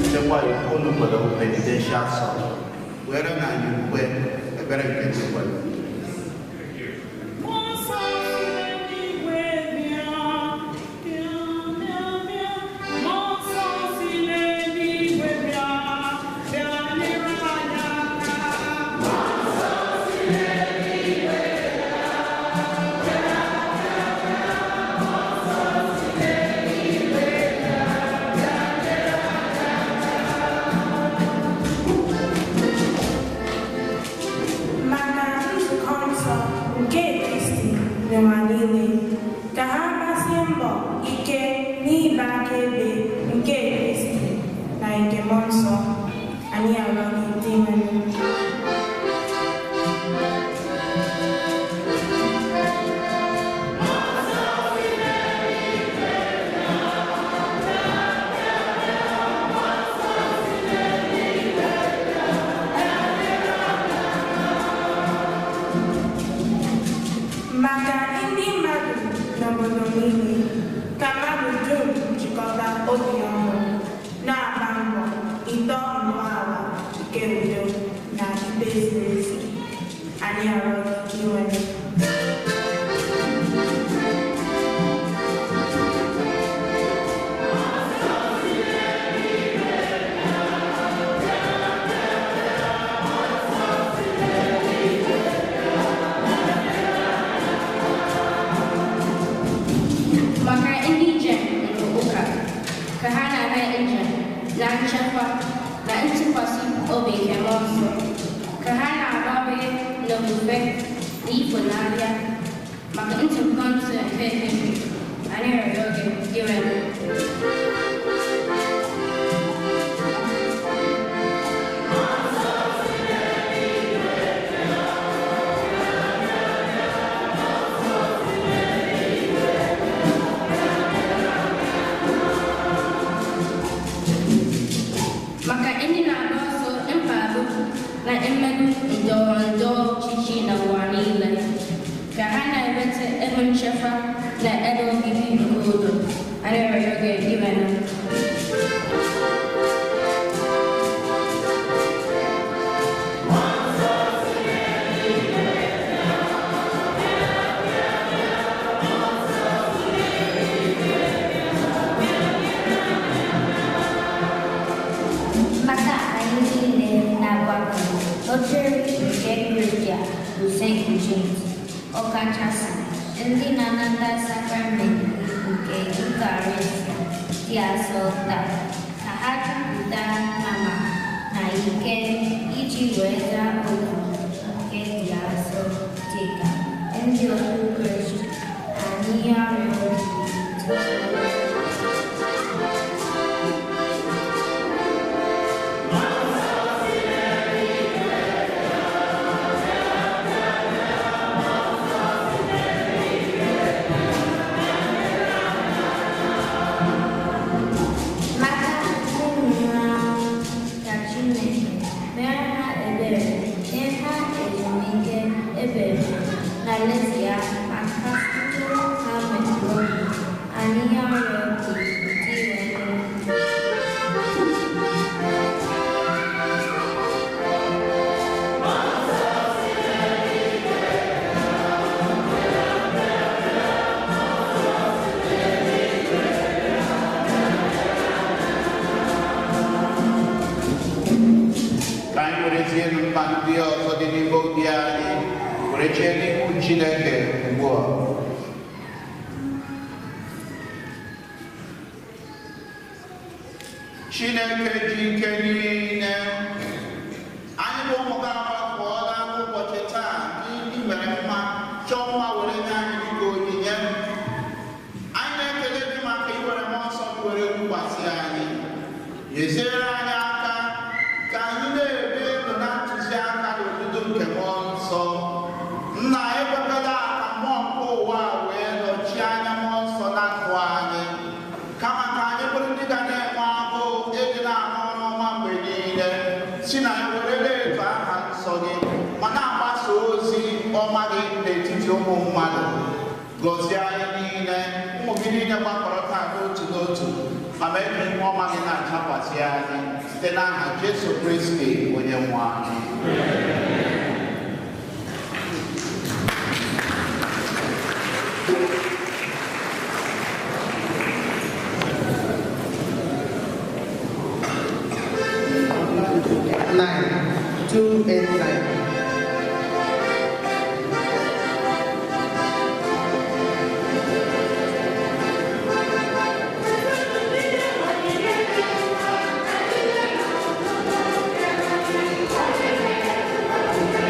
Ndị kwaya unu kwere penitential song were na anyị ukwe ekpere nke ndị kwere. Maka nzukọ nsọ nke Kristi n'ụwa niile, ka ha gbasie mbọ ike n'ịgba akaebe nke Kristi na nke mmụọ nsọ. Anyị arịọ gị Dinwenụ. Maka ndị mmadụ n'obodo niile, ka mmadụ dum jikọta obi ọnụ na-agba mbọ ịtọ ntọala nke udo na ikpe ziri ezi. Anyị arịọ gị Dinwenụ. Maka ndị njem nke ụka, ka ha na-eme njem na nchekwa na ntụkwasị obi nke mmụọ nsọ, ka ha na-abawanye n'ofufe na ịfụnanya maka nzukọ nsọ nke Kristi. Anyị rịọrọ gị Dinwenụ. Maka ndị na-agba ọsọ mkpagbu na mmegbu ndọrọ ndọrọ ọchịchị n'ụwa niile, ka ha na-enweta ebe nchekwa na ebe obibi nke udo. Anyị rịọrọ gị Dinwenụ. Maka anyị niile na-agbakọ n'ochere nke Kristi bụ St. James, ọkachasị ndị na-anata sakramenti nke Eucharistia dị asọ taa, ka ha jupụta n'amara na ike iji wee zaa oku nke dị asọ dị ka ndị otu Kristi. Anyị arịọ gị. Maka ndị nwụrụ anwụ, ka Chineke mere ha ebere, nye ha ezumike ebere n'alaeze ya, ma kasịtụ ha mmetụta obi. Anyị arịọ gị Dinwenụ. Ka anyị werezie mkpa ndị ọzọ dị n'ime obi anyị were chee n'ihu Chineke ugbu a. Chineke ji ike niile, anyị bụ ụmụ gị agbakọọla n'ụbọchị taa ndị mere mma chọọ mma were nye anyị dịka onyinye. Anyị na-ekele gị maka iwere mmụọ nsọ gị were wụkwasị anyị. Nyeziere anyị aka ka anyị na-ebi ndụ na ntụziaka na odudu nke mmụọ nsọ. Nna, ekwekwela ka mmụọ nke ụwa wee nọchie anya mmụọ nsọ na ndụ anyị, kama ka anyị bụrụ ndị ga na-enwe agụụ ịdị na-arụ ọrụ ọma mgbe niile, si na ya were na-eto aha nsọ gị ma na-agbasa ozi ọma gị n'etiti ụmụ mmadụ. Gọzie anyị niile, ụmụ gị niile gbakọrọ taa n'otu n'otu, ma mee ka ihu ọma gị na-achakwasị anyị site n'aha Jesu Kristi onye nwe anyị. Nine, 289. Thank you.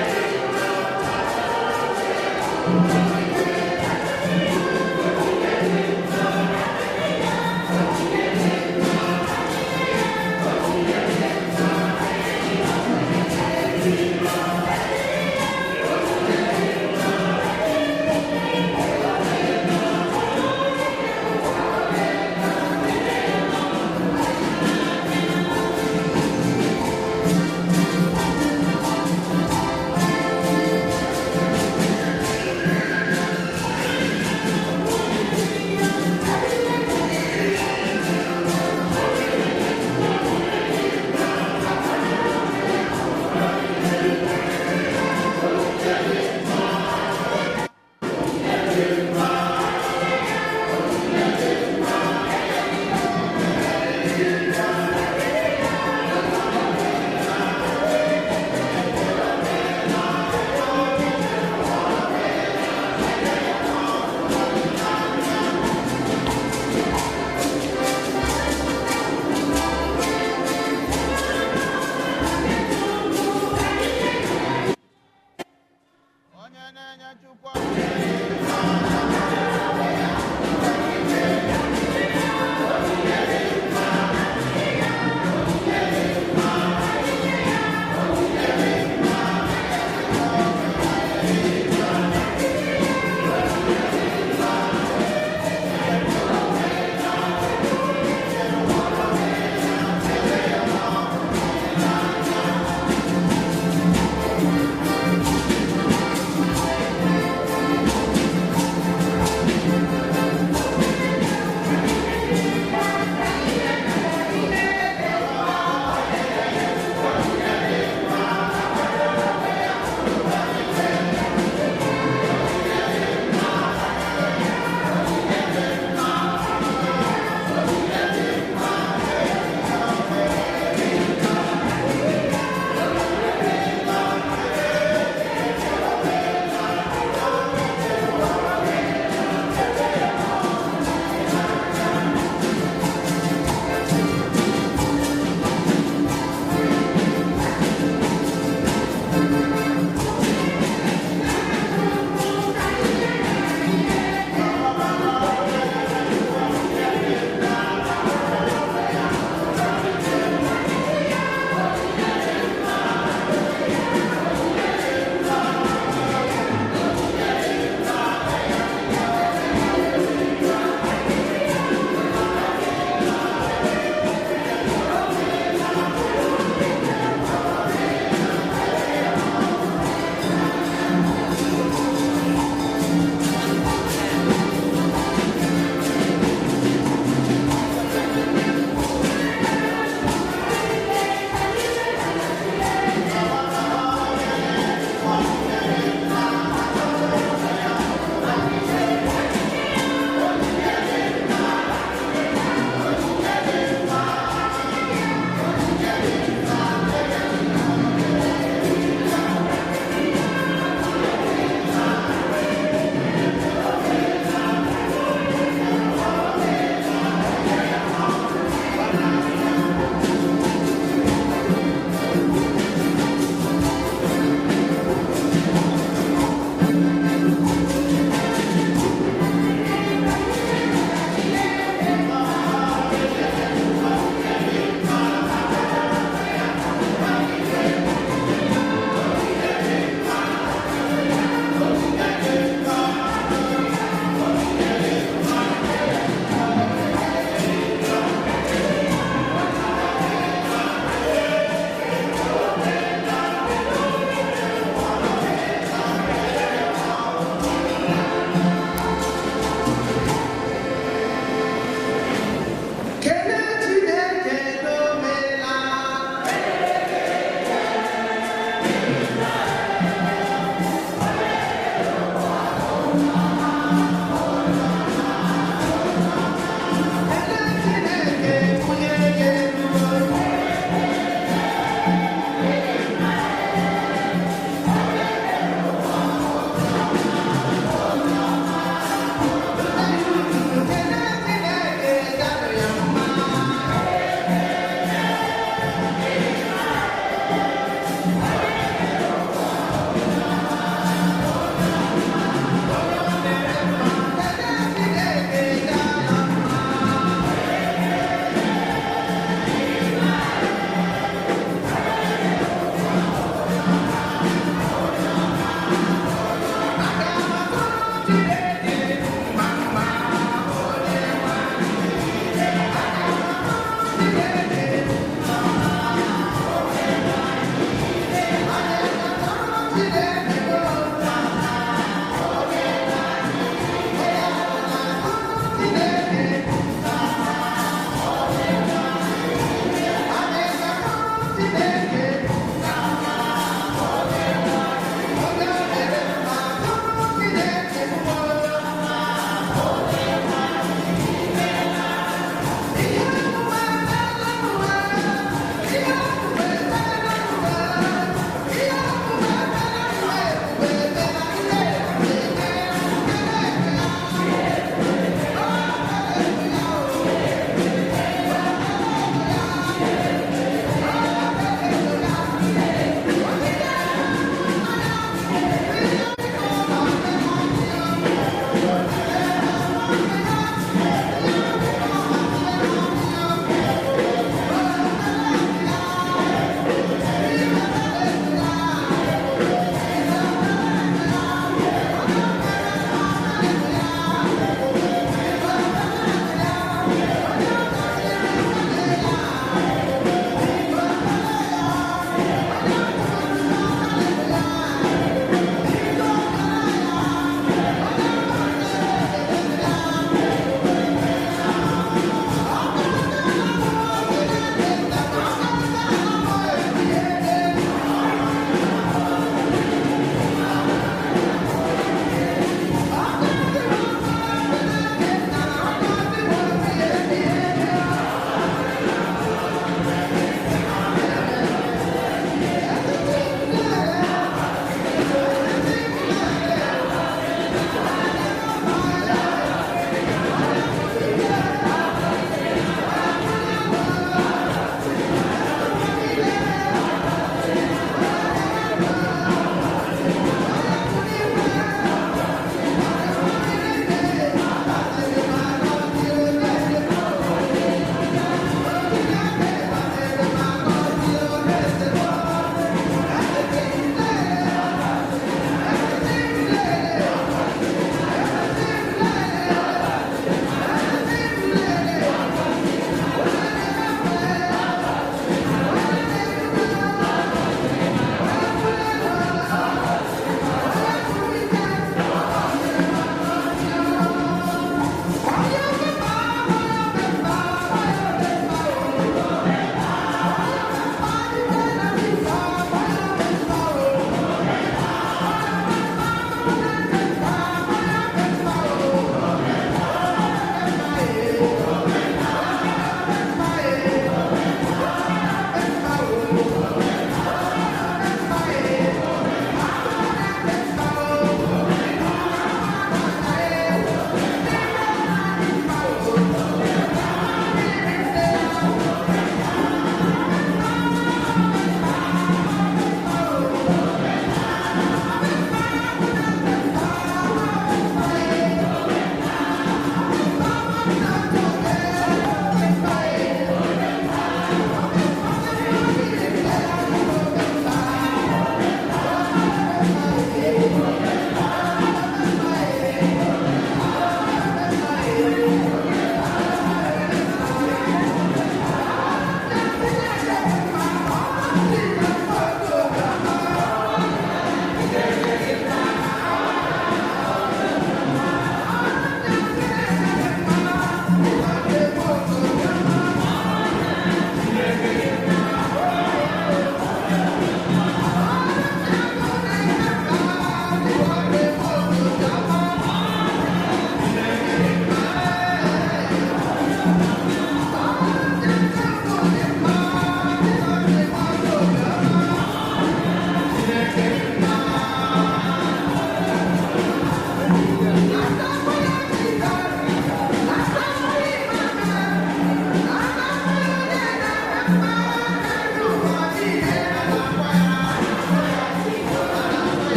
Chineke.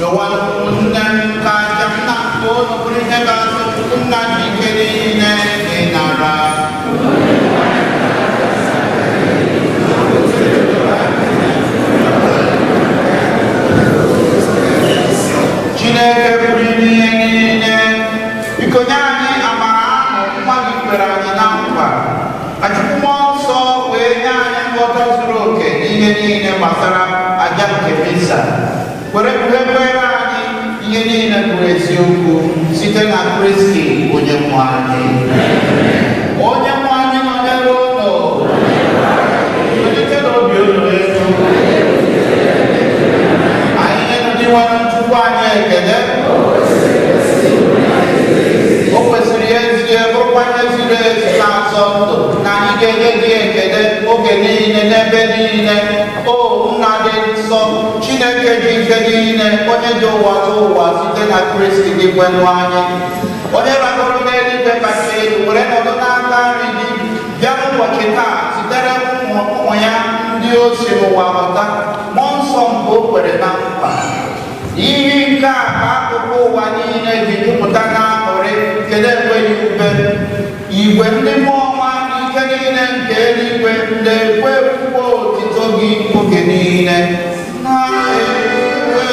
Yọwa ụmụnne m ka aja m na nke unu bụrụ ihe ga-atọ Chukwu nna ji ike niile ịnara. Chineke pụrụ ime ihe niile, biko nye anyị amara ahụ nwa gị kwere anyị na nkwa, ka Chukwu Mmụọ Nsọ wee nye anyị nghọta zuru oke n'ihe niile gbasara aja nke Misa, were kpughekwere anyị ihe niile bụ eziokwu site na Kristi onye nwe anyị. Onye nwe anyị nọnyere unu. Welite n'obi unu elu. Anyị nye ndị nwere Chukwu anyị ekele. O kwesịrị ezie, bụrụkwa ihe ziri ezi na-asọ ndụ na anyị ga-enye gị ekele oge niile n'ebe niile, o Nna dị nsọ, Chineke ji ike niile, onye dị ụwa tụ ụwa, site na Kristi gị kwenụ anyị, onye ragoro n'eluigwe kacha elu were nọdụ n'aka nri gị, bịa n'ụbọchị taa zitere ụmụ ụmụ ya ndị o si n'ụwa ghọta Mmụọ Nsọ nke o kwere na nkwa. Ihe nke a ka akụkụ ụwa niile ji jupụta n'aṅụrị nke na-enweghị ube. Igwe ndị mmụọ ọma na ike niile nke eluigwe na-ekwe ukwe otito gị oge niile na-ekwe.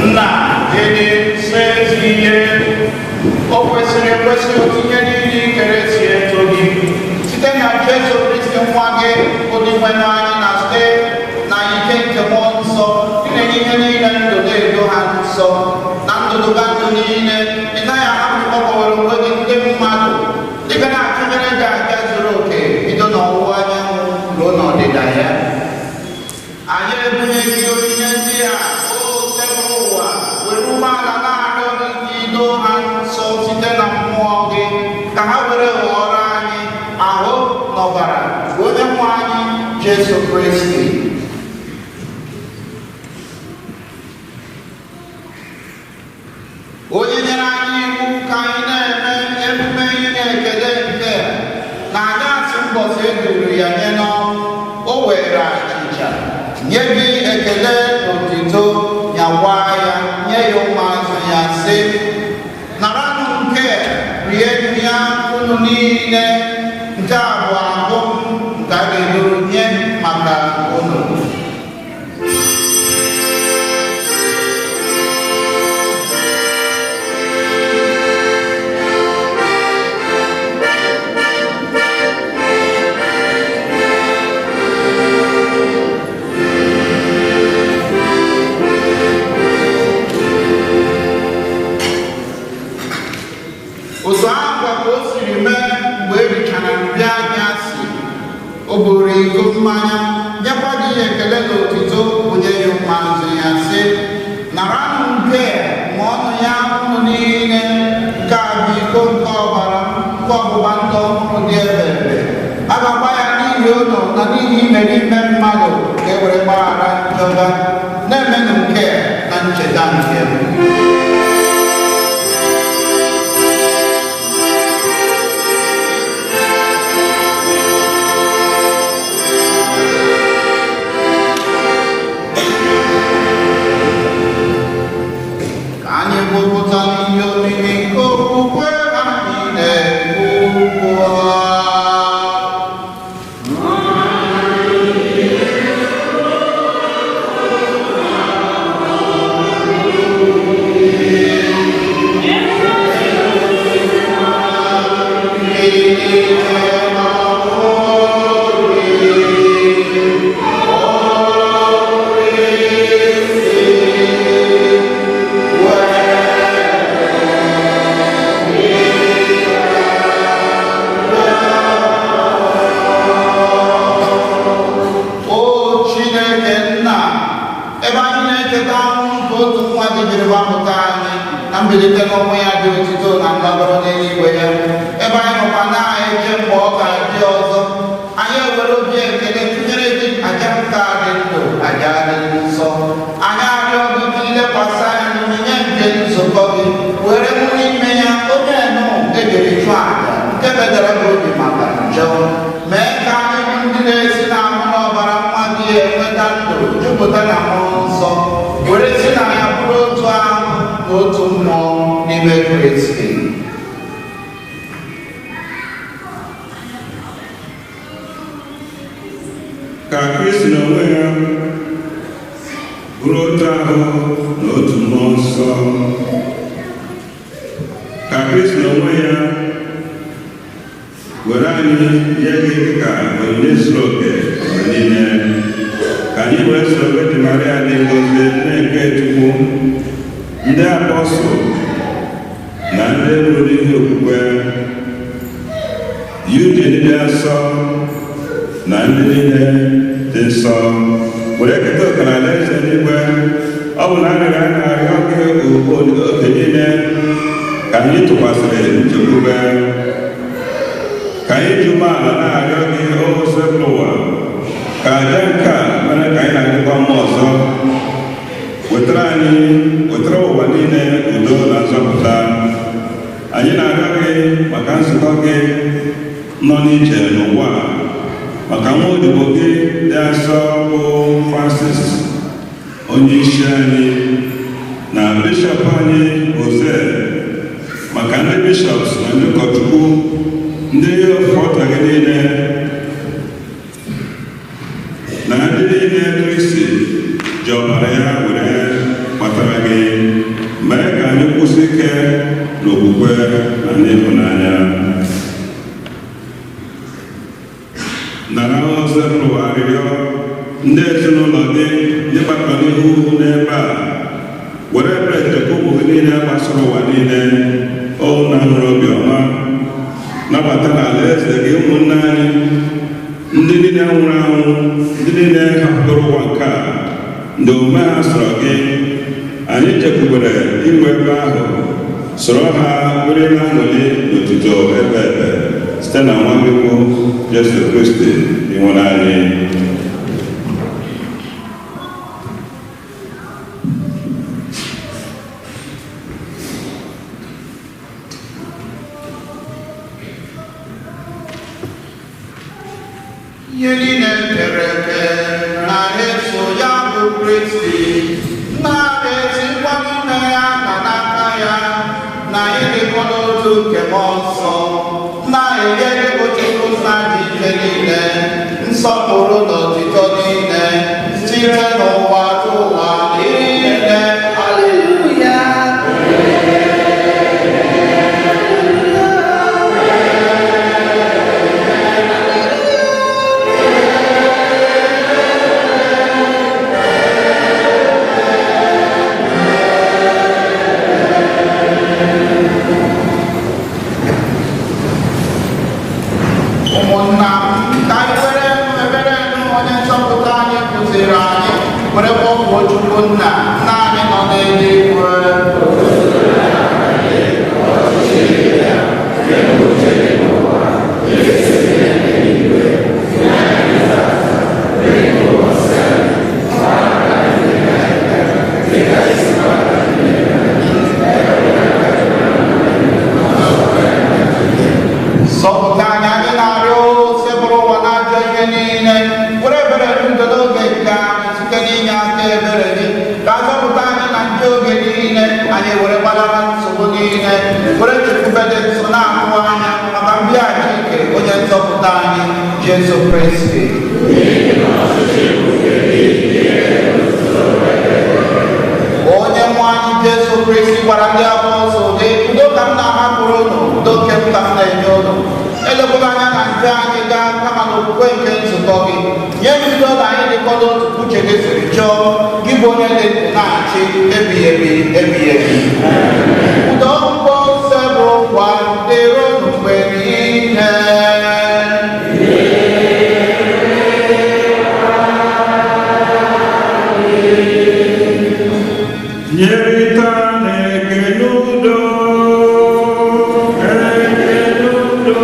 Nna ịdị nsọ ezi ihe, o kwesịrị ekwesị otu ihe niile i kere si eto gị site na Jesu Kristi nwa gị bụ Dinwenụ anyị, na site na ike nke Mmụọ Nsọ ị na-enye ihe niile ndụ, na-edo ha nsọ na ndụdụga ndụ niile. Ị naghị ahapụ ịkpọkọwara onwe gị ndị mmadụ dịka na-achụnyere gị aja zuru oke bido n'ọwụwa anyanwụ ruo n'ọdịda ya. Anyị ebunye gị onyinye ndị a, o tebụl ụwa, were umeala na-arịọ gị ka i doo ha nsọ site na mmụọ gị, ka ha were ghọọrọ anyị ahụ na ọbara nke onye nwe anyị Jesu Kristi. Ụbọchị e duru ya nye n'ọnwụ, o were achịcha, nye gị ekele na otito, nyakwa ya, nye ya ụmụazụ ya, sị: Naranụ nke a, rienụ ya unu niile, nke a bụ ahụ m nke a ga-eduru nye maka unu. Otu ahụ ka o siri mee mgbe e richara nri anyasị, o buru iko mmanya, nyekwa gị ekele na otito, bunye ya ụmụazụ ya, sị: Naranụ nke a, ṅụọnụ ya unu niile, nke a bụ iko nke ọbara m, nke ọgbụgba ndụ ọhụrụ dị ebebe. A ga-agba ya n'ihi unu na n'ihi imerime mmadụ ka e were gbaghara njọ ha. Na-emenụ nke a na ncheta nke m. Ka anyị kwupụta n'ihe omimi nke okwukwe anyị na-ekwu ugbu a. O Chineke nna, ebe anyị na-echeta ọnwụ nke otu nwa gị jiri gbapụta anyị na mbilite n'ọnwụ ya dị otito na ndabere n'eluigwe ya, ebe anyị nọkwa na-eche mgbe ọ ga-adị ọzọ, anyị ewere obi ekele tụnyere gị aja nke a dị ndụ, aja dị nsọ. Anyị arịọ gị ka ilekwasị anya n'onyinye nke nzukọ gị, were mụ n'ime ya onye nụ ejiri chụọ aja nke bedara gị obi maka njọ, mee ka anyị bụ ndị na-esi n'ahụ n'ọbara nwa gị enweta ndụ jupụta na mmụọ nsọ, were si na ya bụrụ otu ahụ na otu mmụọ n'ime Kristi. Ka Kristi n'onwe ya bụrụ otu ahụ na otu mmụọ nsọ. Ka Kristi n'onwe ya were anyị nye gị dịka onyinye zuru oke mgbe niile, ka anyị wee soro Virgin Maria dị ngọzi, nne nke Chukwu, ndị apọstụl na ndị nwụrụ n'ihi okwukwe, Eugene dị asọ na ndị niile dị nsọ, were keta oke na alaeze eluigwe. Ọ bụ na arịrịọ anyị na-arịọ gị oge niile ka anyị tụkwasịrị nchekwube, ka anyị ji umeala na-arịọ gị, o Osebụrụwa, ka aja nke a mere ka anyị na-adịkwa mma ọzọ wetara anyị, wetara ụwa niile udo na nzọpụta. Anyị na-arịọ gị maka nzukọ gị nọ n'iche n'ụwa a, maka nwa odibo gị dị asọ bụ Francis onye isi anyị, na bishọp anyị Jose, maka ndị bishops na ndị ụkọchukwu, ndị fọta gị niile na ndị niile Kristi ji ọbara ya were kpatara gị, mee ka anyị kwụsị ike n'okwukwe na n'ịhụnanya. Nara Osebụrụwa arịrịọ ndị ezinụlọ gị ndị gbakọrọ n'ihu n'ebe a, were ebere chekwa ụmụ gị niile gbasara ụwa niile. O na nwere obiọma, nabata n'ala eze gị ụmụnne anyị ndị niile nwụrụ anwụ, ndị niile hapụrụ ụwa nke a, ndị omume ha sọrọ gị. Anyị chekwubere inwe ebe ahụ, soro ha were na-aṅụrị n'otuto ebe ebe, site na nwa gị bụ Jesu Kristi Dinwenụ anyị. Ihe niile kere eke na-eso ya bụ Kristi, na-esikwa n'ime ya na n'aka ya, na ịdịkọ n'otu nke Mmụọ Nsọ, na-enye bụ Chukwu Nna dị ike niile, nsọpụrụ na otito niile, site n'ụwa ruo ụwa niile. Haleluya. Ụmụnna m, ka anyị were ebere onye nzọpụta anyị kụziri anyị, were kpọkuo Chukwu Nna, Nna anyị nọ n'eluigwe. Zọpụta anyị, anyị na-arịọ, sebụrụ ụwa n'ajọ ihe niile, were ebere ndụ n'oge nke anyị site n'inye aka ebere gị, ka a zọpụta anyị na njọ oge niile, anyị were gbalara nsogbu niile, were chekwube dị nso na-ahụ anya maka mbịaghachi nke onye nzọpụta anyị, Jesu Kristi. Onye nwe anyị Jesu Kristi gwara ndị apọstụl gị, udo ka m na-ahapụrụ unu, udo nke m ka m na-enye unu. Elekwala anya na njọ anyị gaa, kama na okwukwe nke nzukọ gị. Nye m udo na anyị dịkọ n'otu uche gị siri chọọ, gị bụ onye dị ndụ na-achị ebighị ebi ebighị ebi. Udo mkpọ nsọ bụ ụwa dịrị unu mgbe niile. Nyerịta na-ekele udo, ekele udo.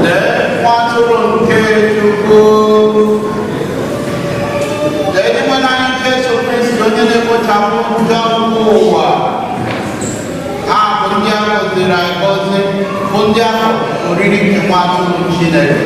Lee nwa atụrụ nke Chukwu. Lee Onyenwe anyị Jesu Kristi, onye na-ekpochapụ njọ nke ụwa. Ha bụ ndị a gọziri agọzi, bụ ndị ahụ oriri nke nwa atụrụ Chineke.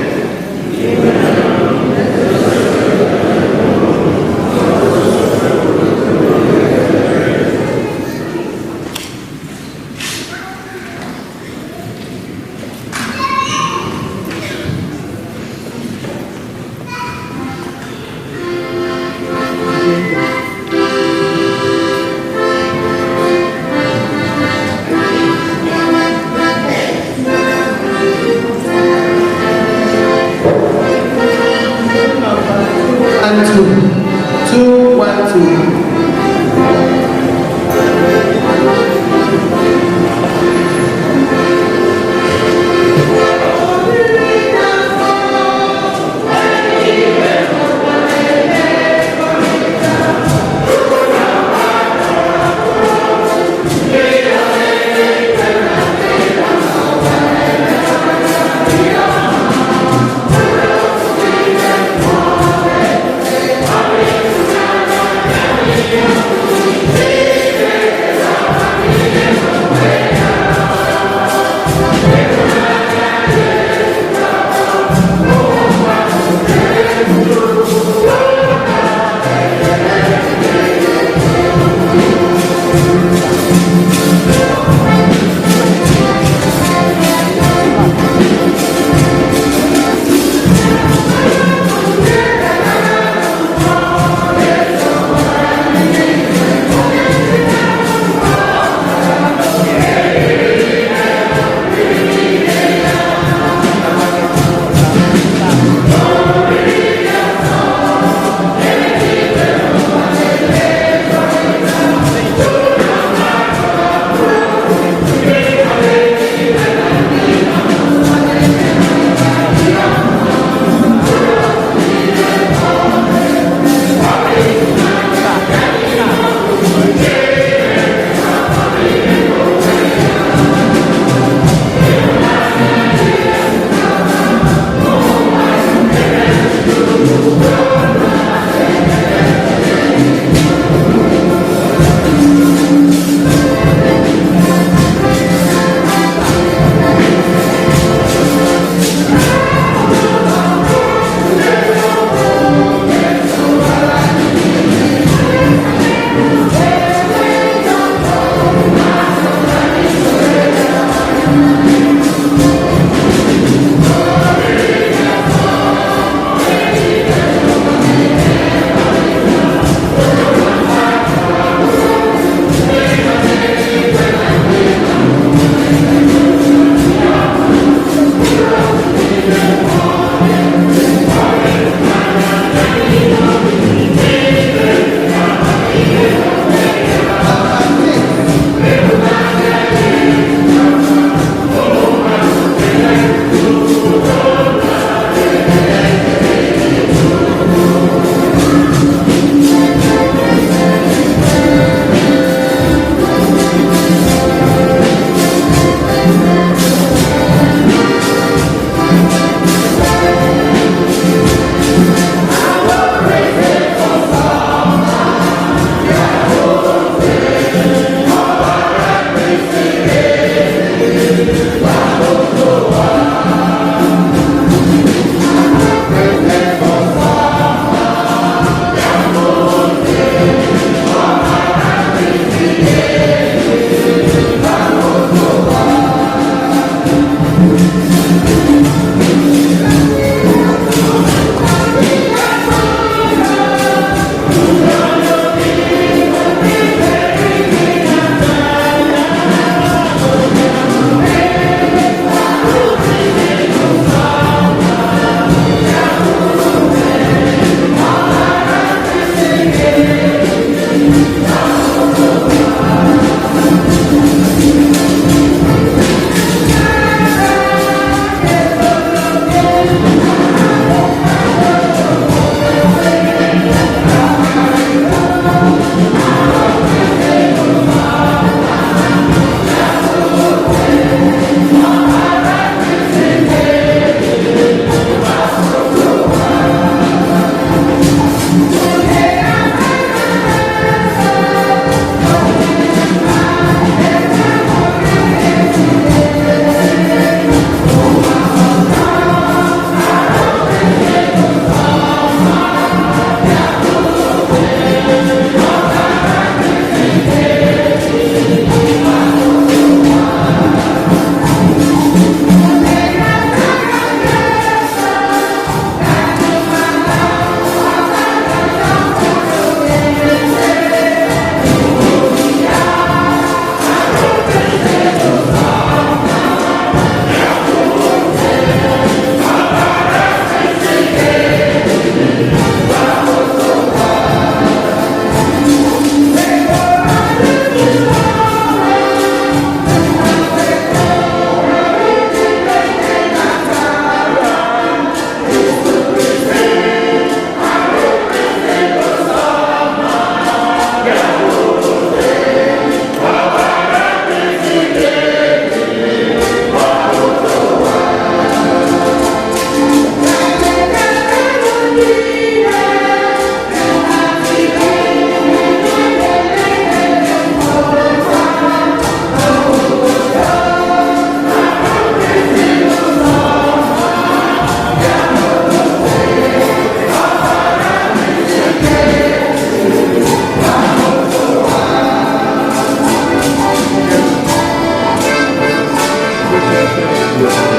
283.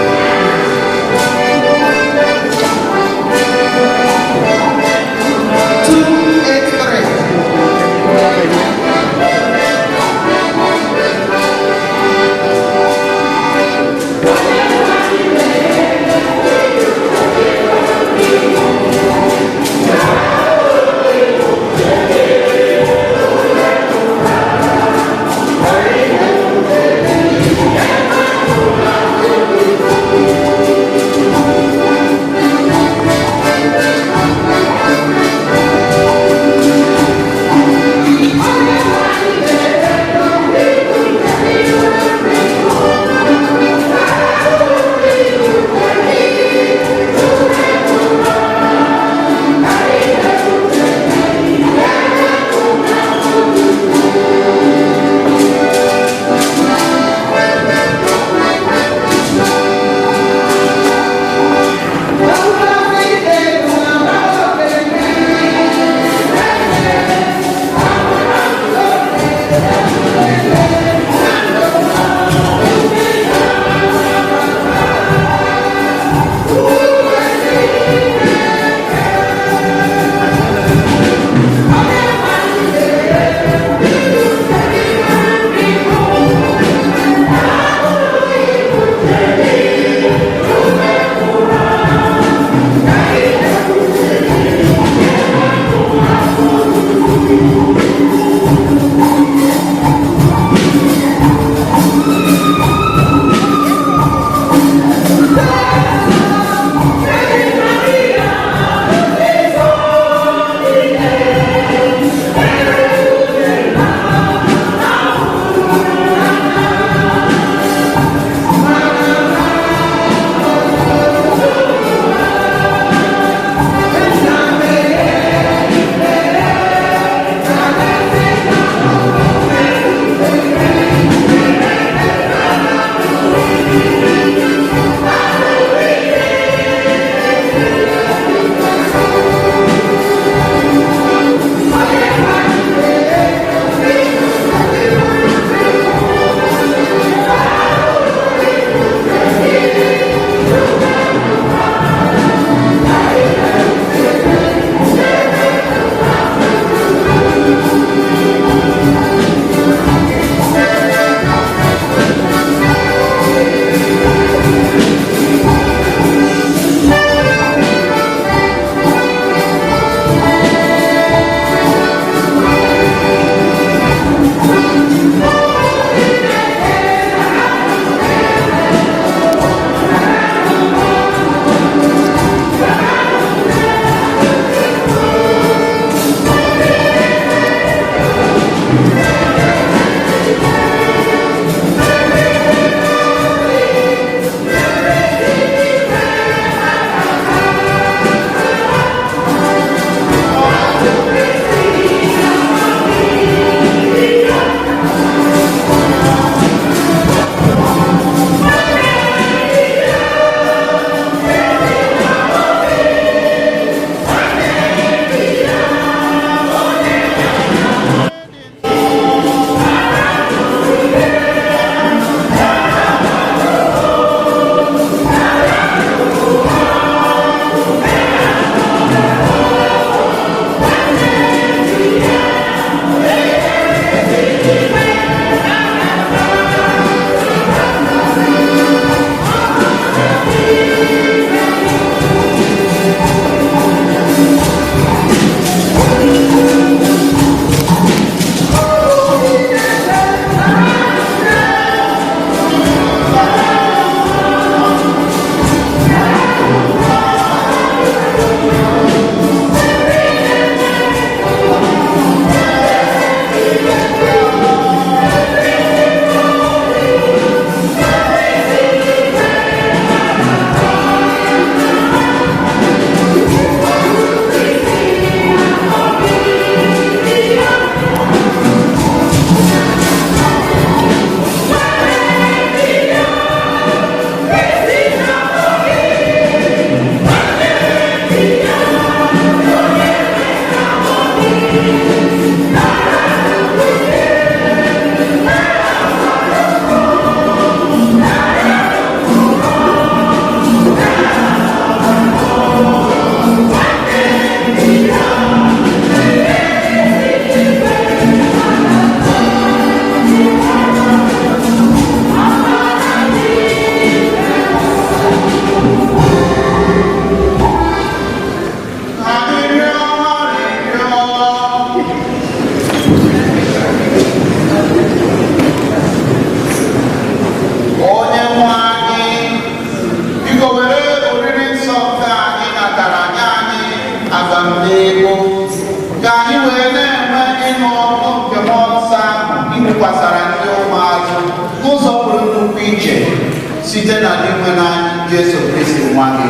Site na Dinwenụ anyị Jesu Kristi nwa gị.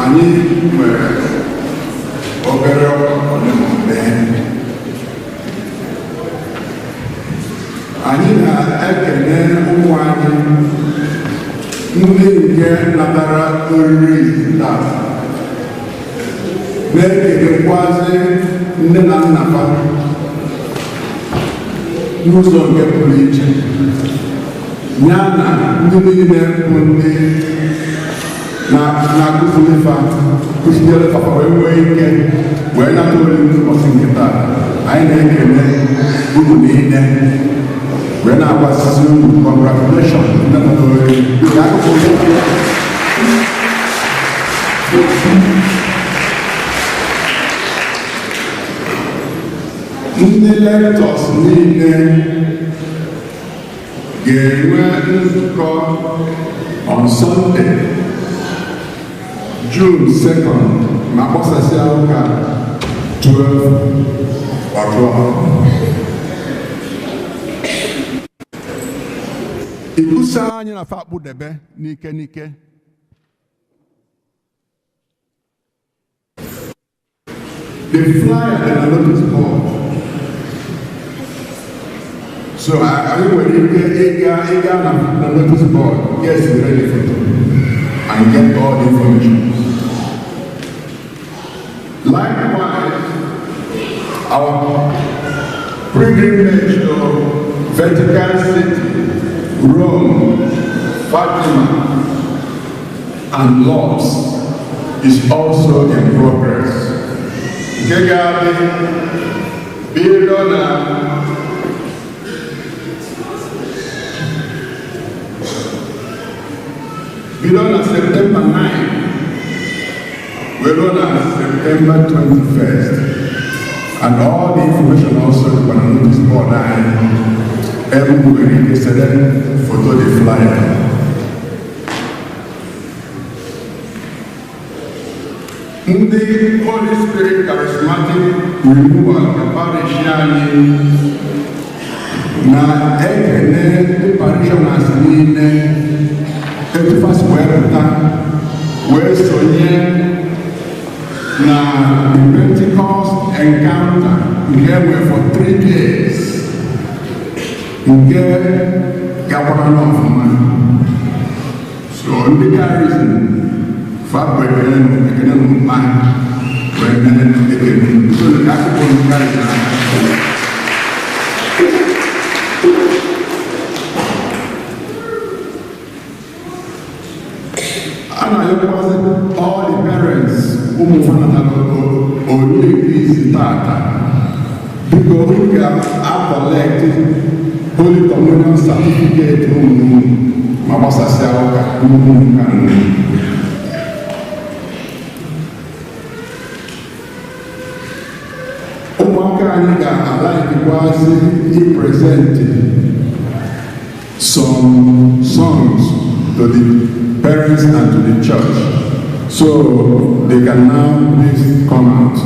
Anyị nwere obere ole ma ole. Anyị na-ekele ụmụ anyị ndị nke natara oriri taa, na-ekelekwazi nne na nna ha n'ụzọ nke pụrụ iche, ya na ndị niile bụ ndị na-akụziri fa, kụziere fa wee nwee ike wee nata oriri n'ụbọchị nke taa. Anyị na-ekele unu niile wee na-agbasisi unu congratulations, ndị nata oriri. Biko, akụkọ oriri. Ndị lectors niile ga-enwe nzukọ on Sunday, June 2nd, ma kpọsasịa ụka 12 o'clock. Ikwusa anyị na fa akpụdebe n'ike n'ike. The flyer dị na notice board. So anyị nwere ike ịga na notice board, get ready photo and get all the information. Likewise, our pilgrimage to Vatican City, Rome, Fatima, and Lourdes is also in progress. Nke ga-adị bido na September 9 wee ruo na September 21st, and all the information also dịkwa na notice board anyị, ebe unu nwere ike sere foto the flyer. Ndị Holy Spirit Charismatic Renewal nke parish anyị na-ekele ndị parishioners niile etu fa si wee pụta wee sonye na the Pentecost encounter nke enwe for 3 days, nke gakwara n'ọfụma. So ndị charism fa bụ ekele ekele mkpa wee mee ekele. So akụkọ ndị charism ahụ. A na-ayọkwazị all the parents ụmụ fanatara oriri nke izi tata, biko unu ga-acollect Holy Communion certificate ụmụ unu ma gbasasịa ụka ụmụ ka nne. Ụmụaka anyị ga-alaikwazi ipresent some songs to the parents and to the church, so they can now please come out.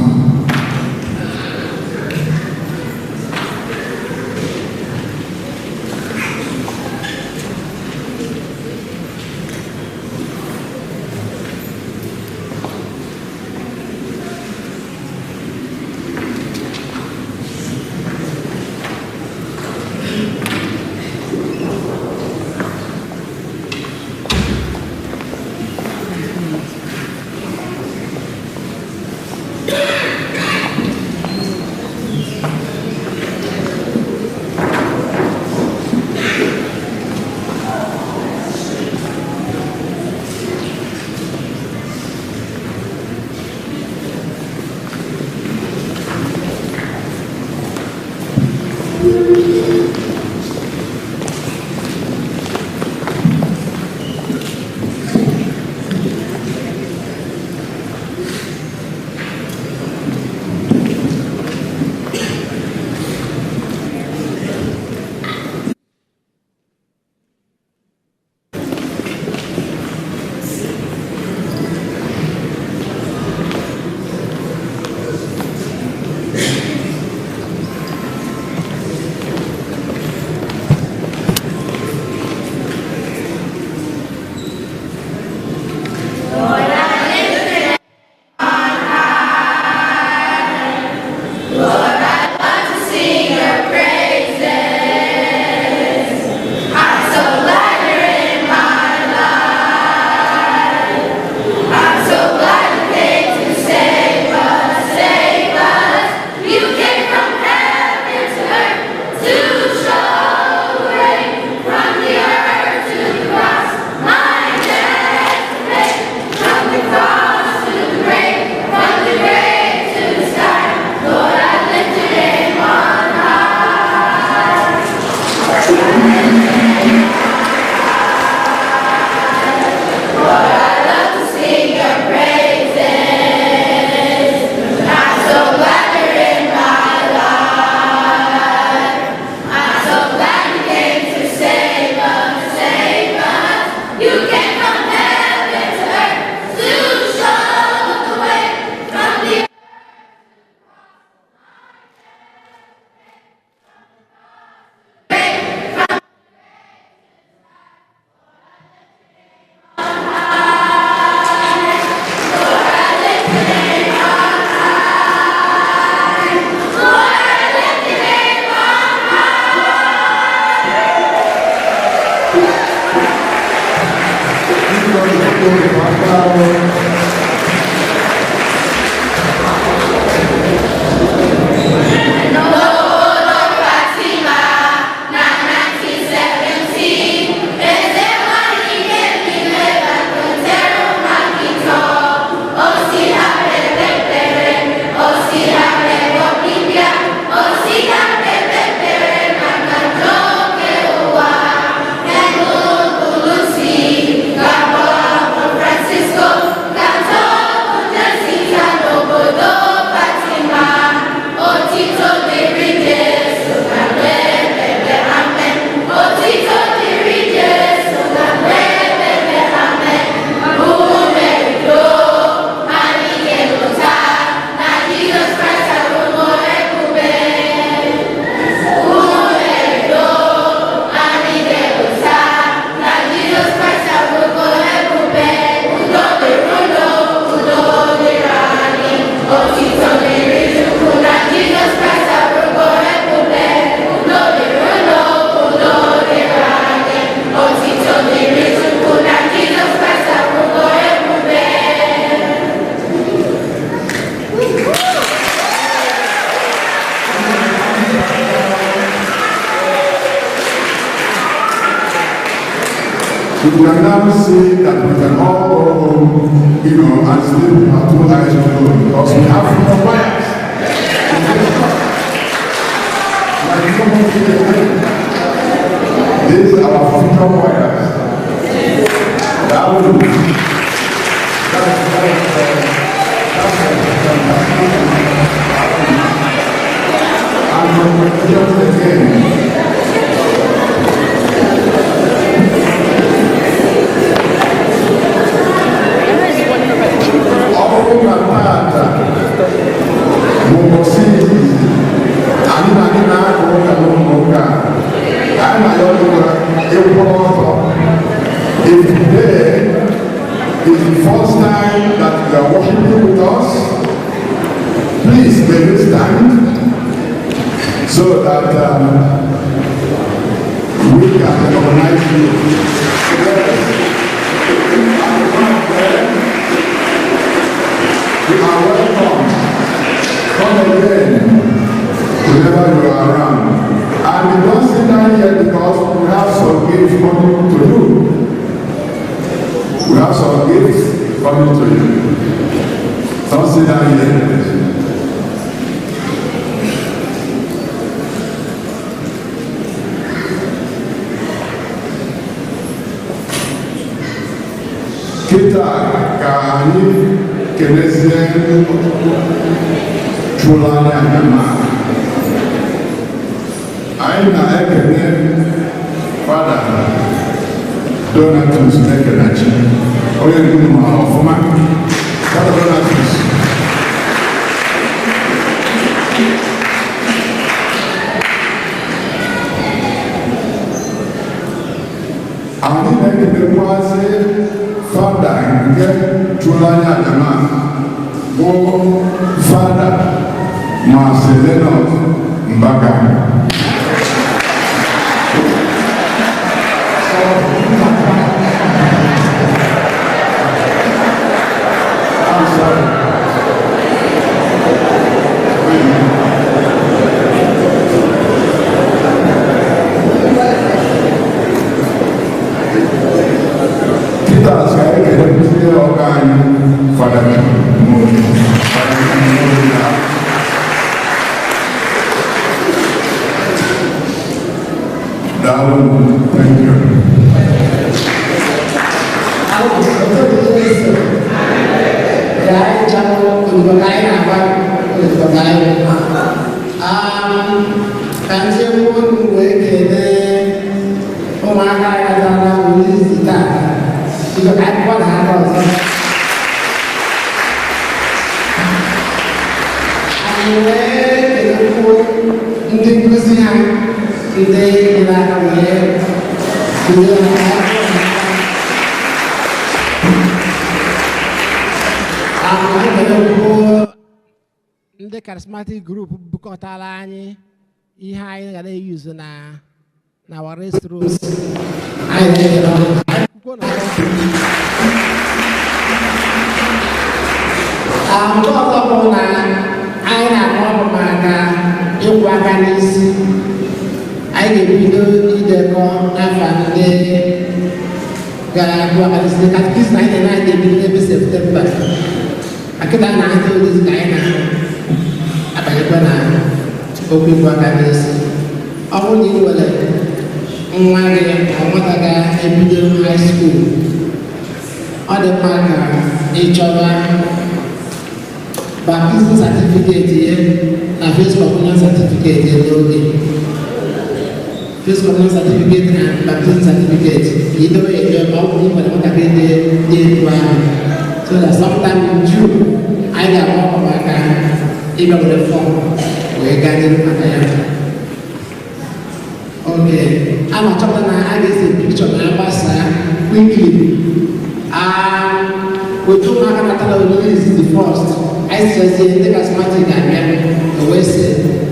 Aka ahụ. N'obodo Fatima na 1917, eze nwanyị nke eluigwe bịakwutere ụmụaka ịtọ. O si ha kpebe ekpere, o si ha kpebe ọbịbịa, o si ha kpebe ekpere maka njọ nke ụwa. Edmund Lucy, ga-akpọ Francisco, ga-atọ Jessica n'obodo Fatima. Otito dịrị Jesu na mgbe ebebe, amen. Otito dịrị Jesu na mgbe ebebe, amen. Umedo anyị ga-elota na Jizọs Kraịst arụgo ebube. Umedo anyị ga-elota na Jizọs Kraịst arụgo ebube. Udo dịrị unu, udo dịrị anyị. Otito dịrị Chukwu na Jizọs Kraịst arụgo ebube. Udo dịrị unu, udo dịrị anyị. Otito dịrị Chukwu na Jizọs Kraịst arụgo ebube. We can now say that we can all go home and sleep with our two eyes closed because we have no choirs. Like no more people. These are our future choirs. That will do. That's And congratulations again. Ọ bụrụ na tata bụ ụbọchị izizi anyị na anyị na-aka ụka n'ụlọ ụka a, anyị na ya ọdụgara ịkwụrụ ọtọ. If today is the first time that you are worshiping with us, please may you stand so that we can recognize you. Yes. At the back there, you are welcome. Come again whenever you are around. And we don't sit down here because we have some gifts coming to you. We have some gifts coming to you. Don't sit down here. Kịta ka anyị kelezie ndị ụkọchukwu chụrụ anyị anya ma anyị na-ekele Fada Donatus Ekenachi, onye ndu ma ọfụma. Fada Donatus, anyị na-ekelekwazị fada nke chụrụ anyị aja bụ Fada Marcellinus Mbaka. I'm sorry. Kịta ka anyị kelekwuzie ọga anyị, Fada Chukwumobi. Fada Chukwumobi na Daalụ, thank you. Ka anyị chalụ odibo ka anyị na-agba odibo ka anyị ka ndị unu wee kelee ụmụaka anyị natara uri izi tata. Biko, ka anyị kpọọ na aka ọzọ. Anyị wee kelekwuo ndị nkụzi ha, ndị nyere aka wee bido ha. Ka anyị kelekwuo ndị charismatic group bukọtara anyị ihe anyị ga na-eyuzu na our restrooms. Anyị na-ekele ọnụ. Anyị kwuo na Nke ọzọ bụ na anyị na-arụ ọrụ maka ịkwụ aka n'isi. Anyị ga-ebido idekọ afa ndị ga-akwụ aka n'isi. Catechism anyị na-eme, anyị ga-ebido n'ebe September. Akịta na ahụ ozi ka anyị na-abanyekwa na okwu ịkwụ aka n'isi. Ọ bụrụ na ị nwere nwa gị ma nwata ga-ebido high school, ọ dị mma ka ị chọba baptism certificate ya na first communion certificate ya n'oge. First communion certificate na baptism certificate ka idobe ya edobe, ma ọ bụrụ na ị nwere nwatakịrị dị etu ahụ, so that sometime in June anyị ga-agba ọkụ maka ịbịa were form wee gaa n'ihu maka ya. Okay, a na-achọpụta na a ga-ese picture na agbasa quickly. Otu ụmụaka natara onyinye izizi first, anyị sichazie, ndị charismatic ga-abịa o wee sị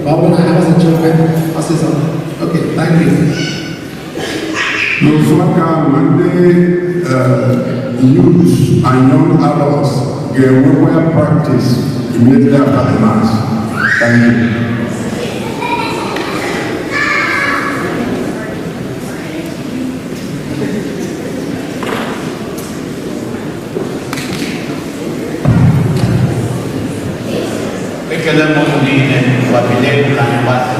ma ọ bụrụ na ha gbasacha ụka ọsịsọ. Okay, thank you. N'ofu aka, ma ndị youth and young adults ga-enwe choir practice immediately after the mass. Thank you. Ekele m unu niile. Gbabile egwu ka anyị gbasa.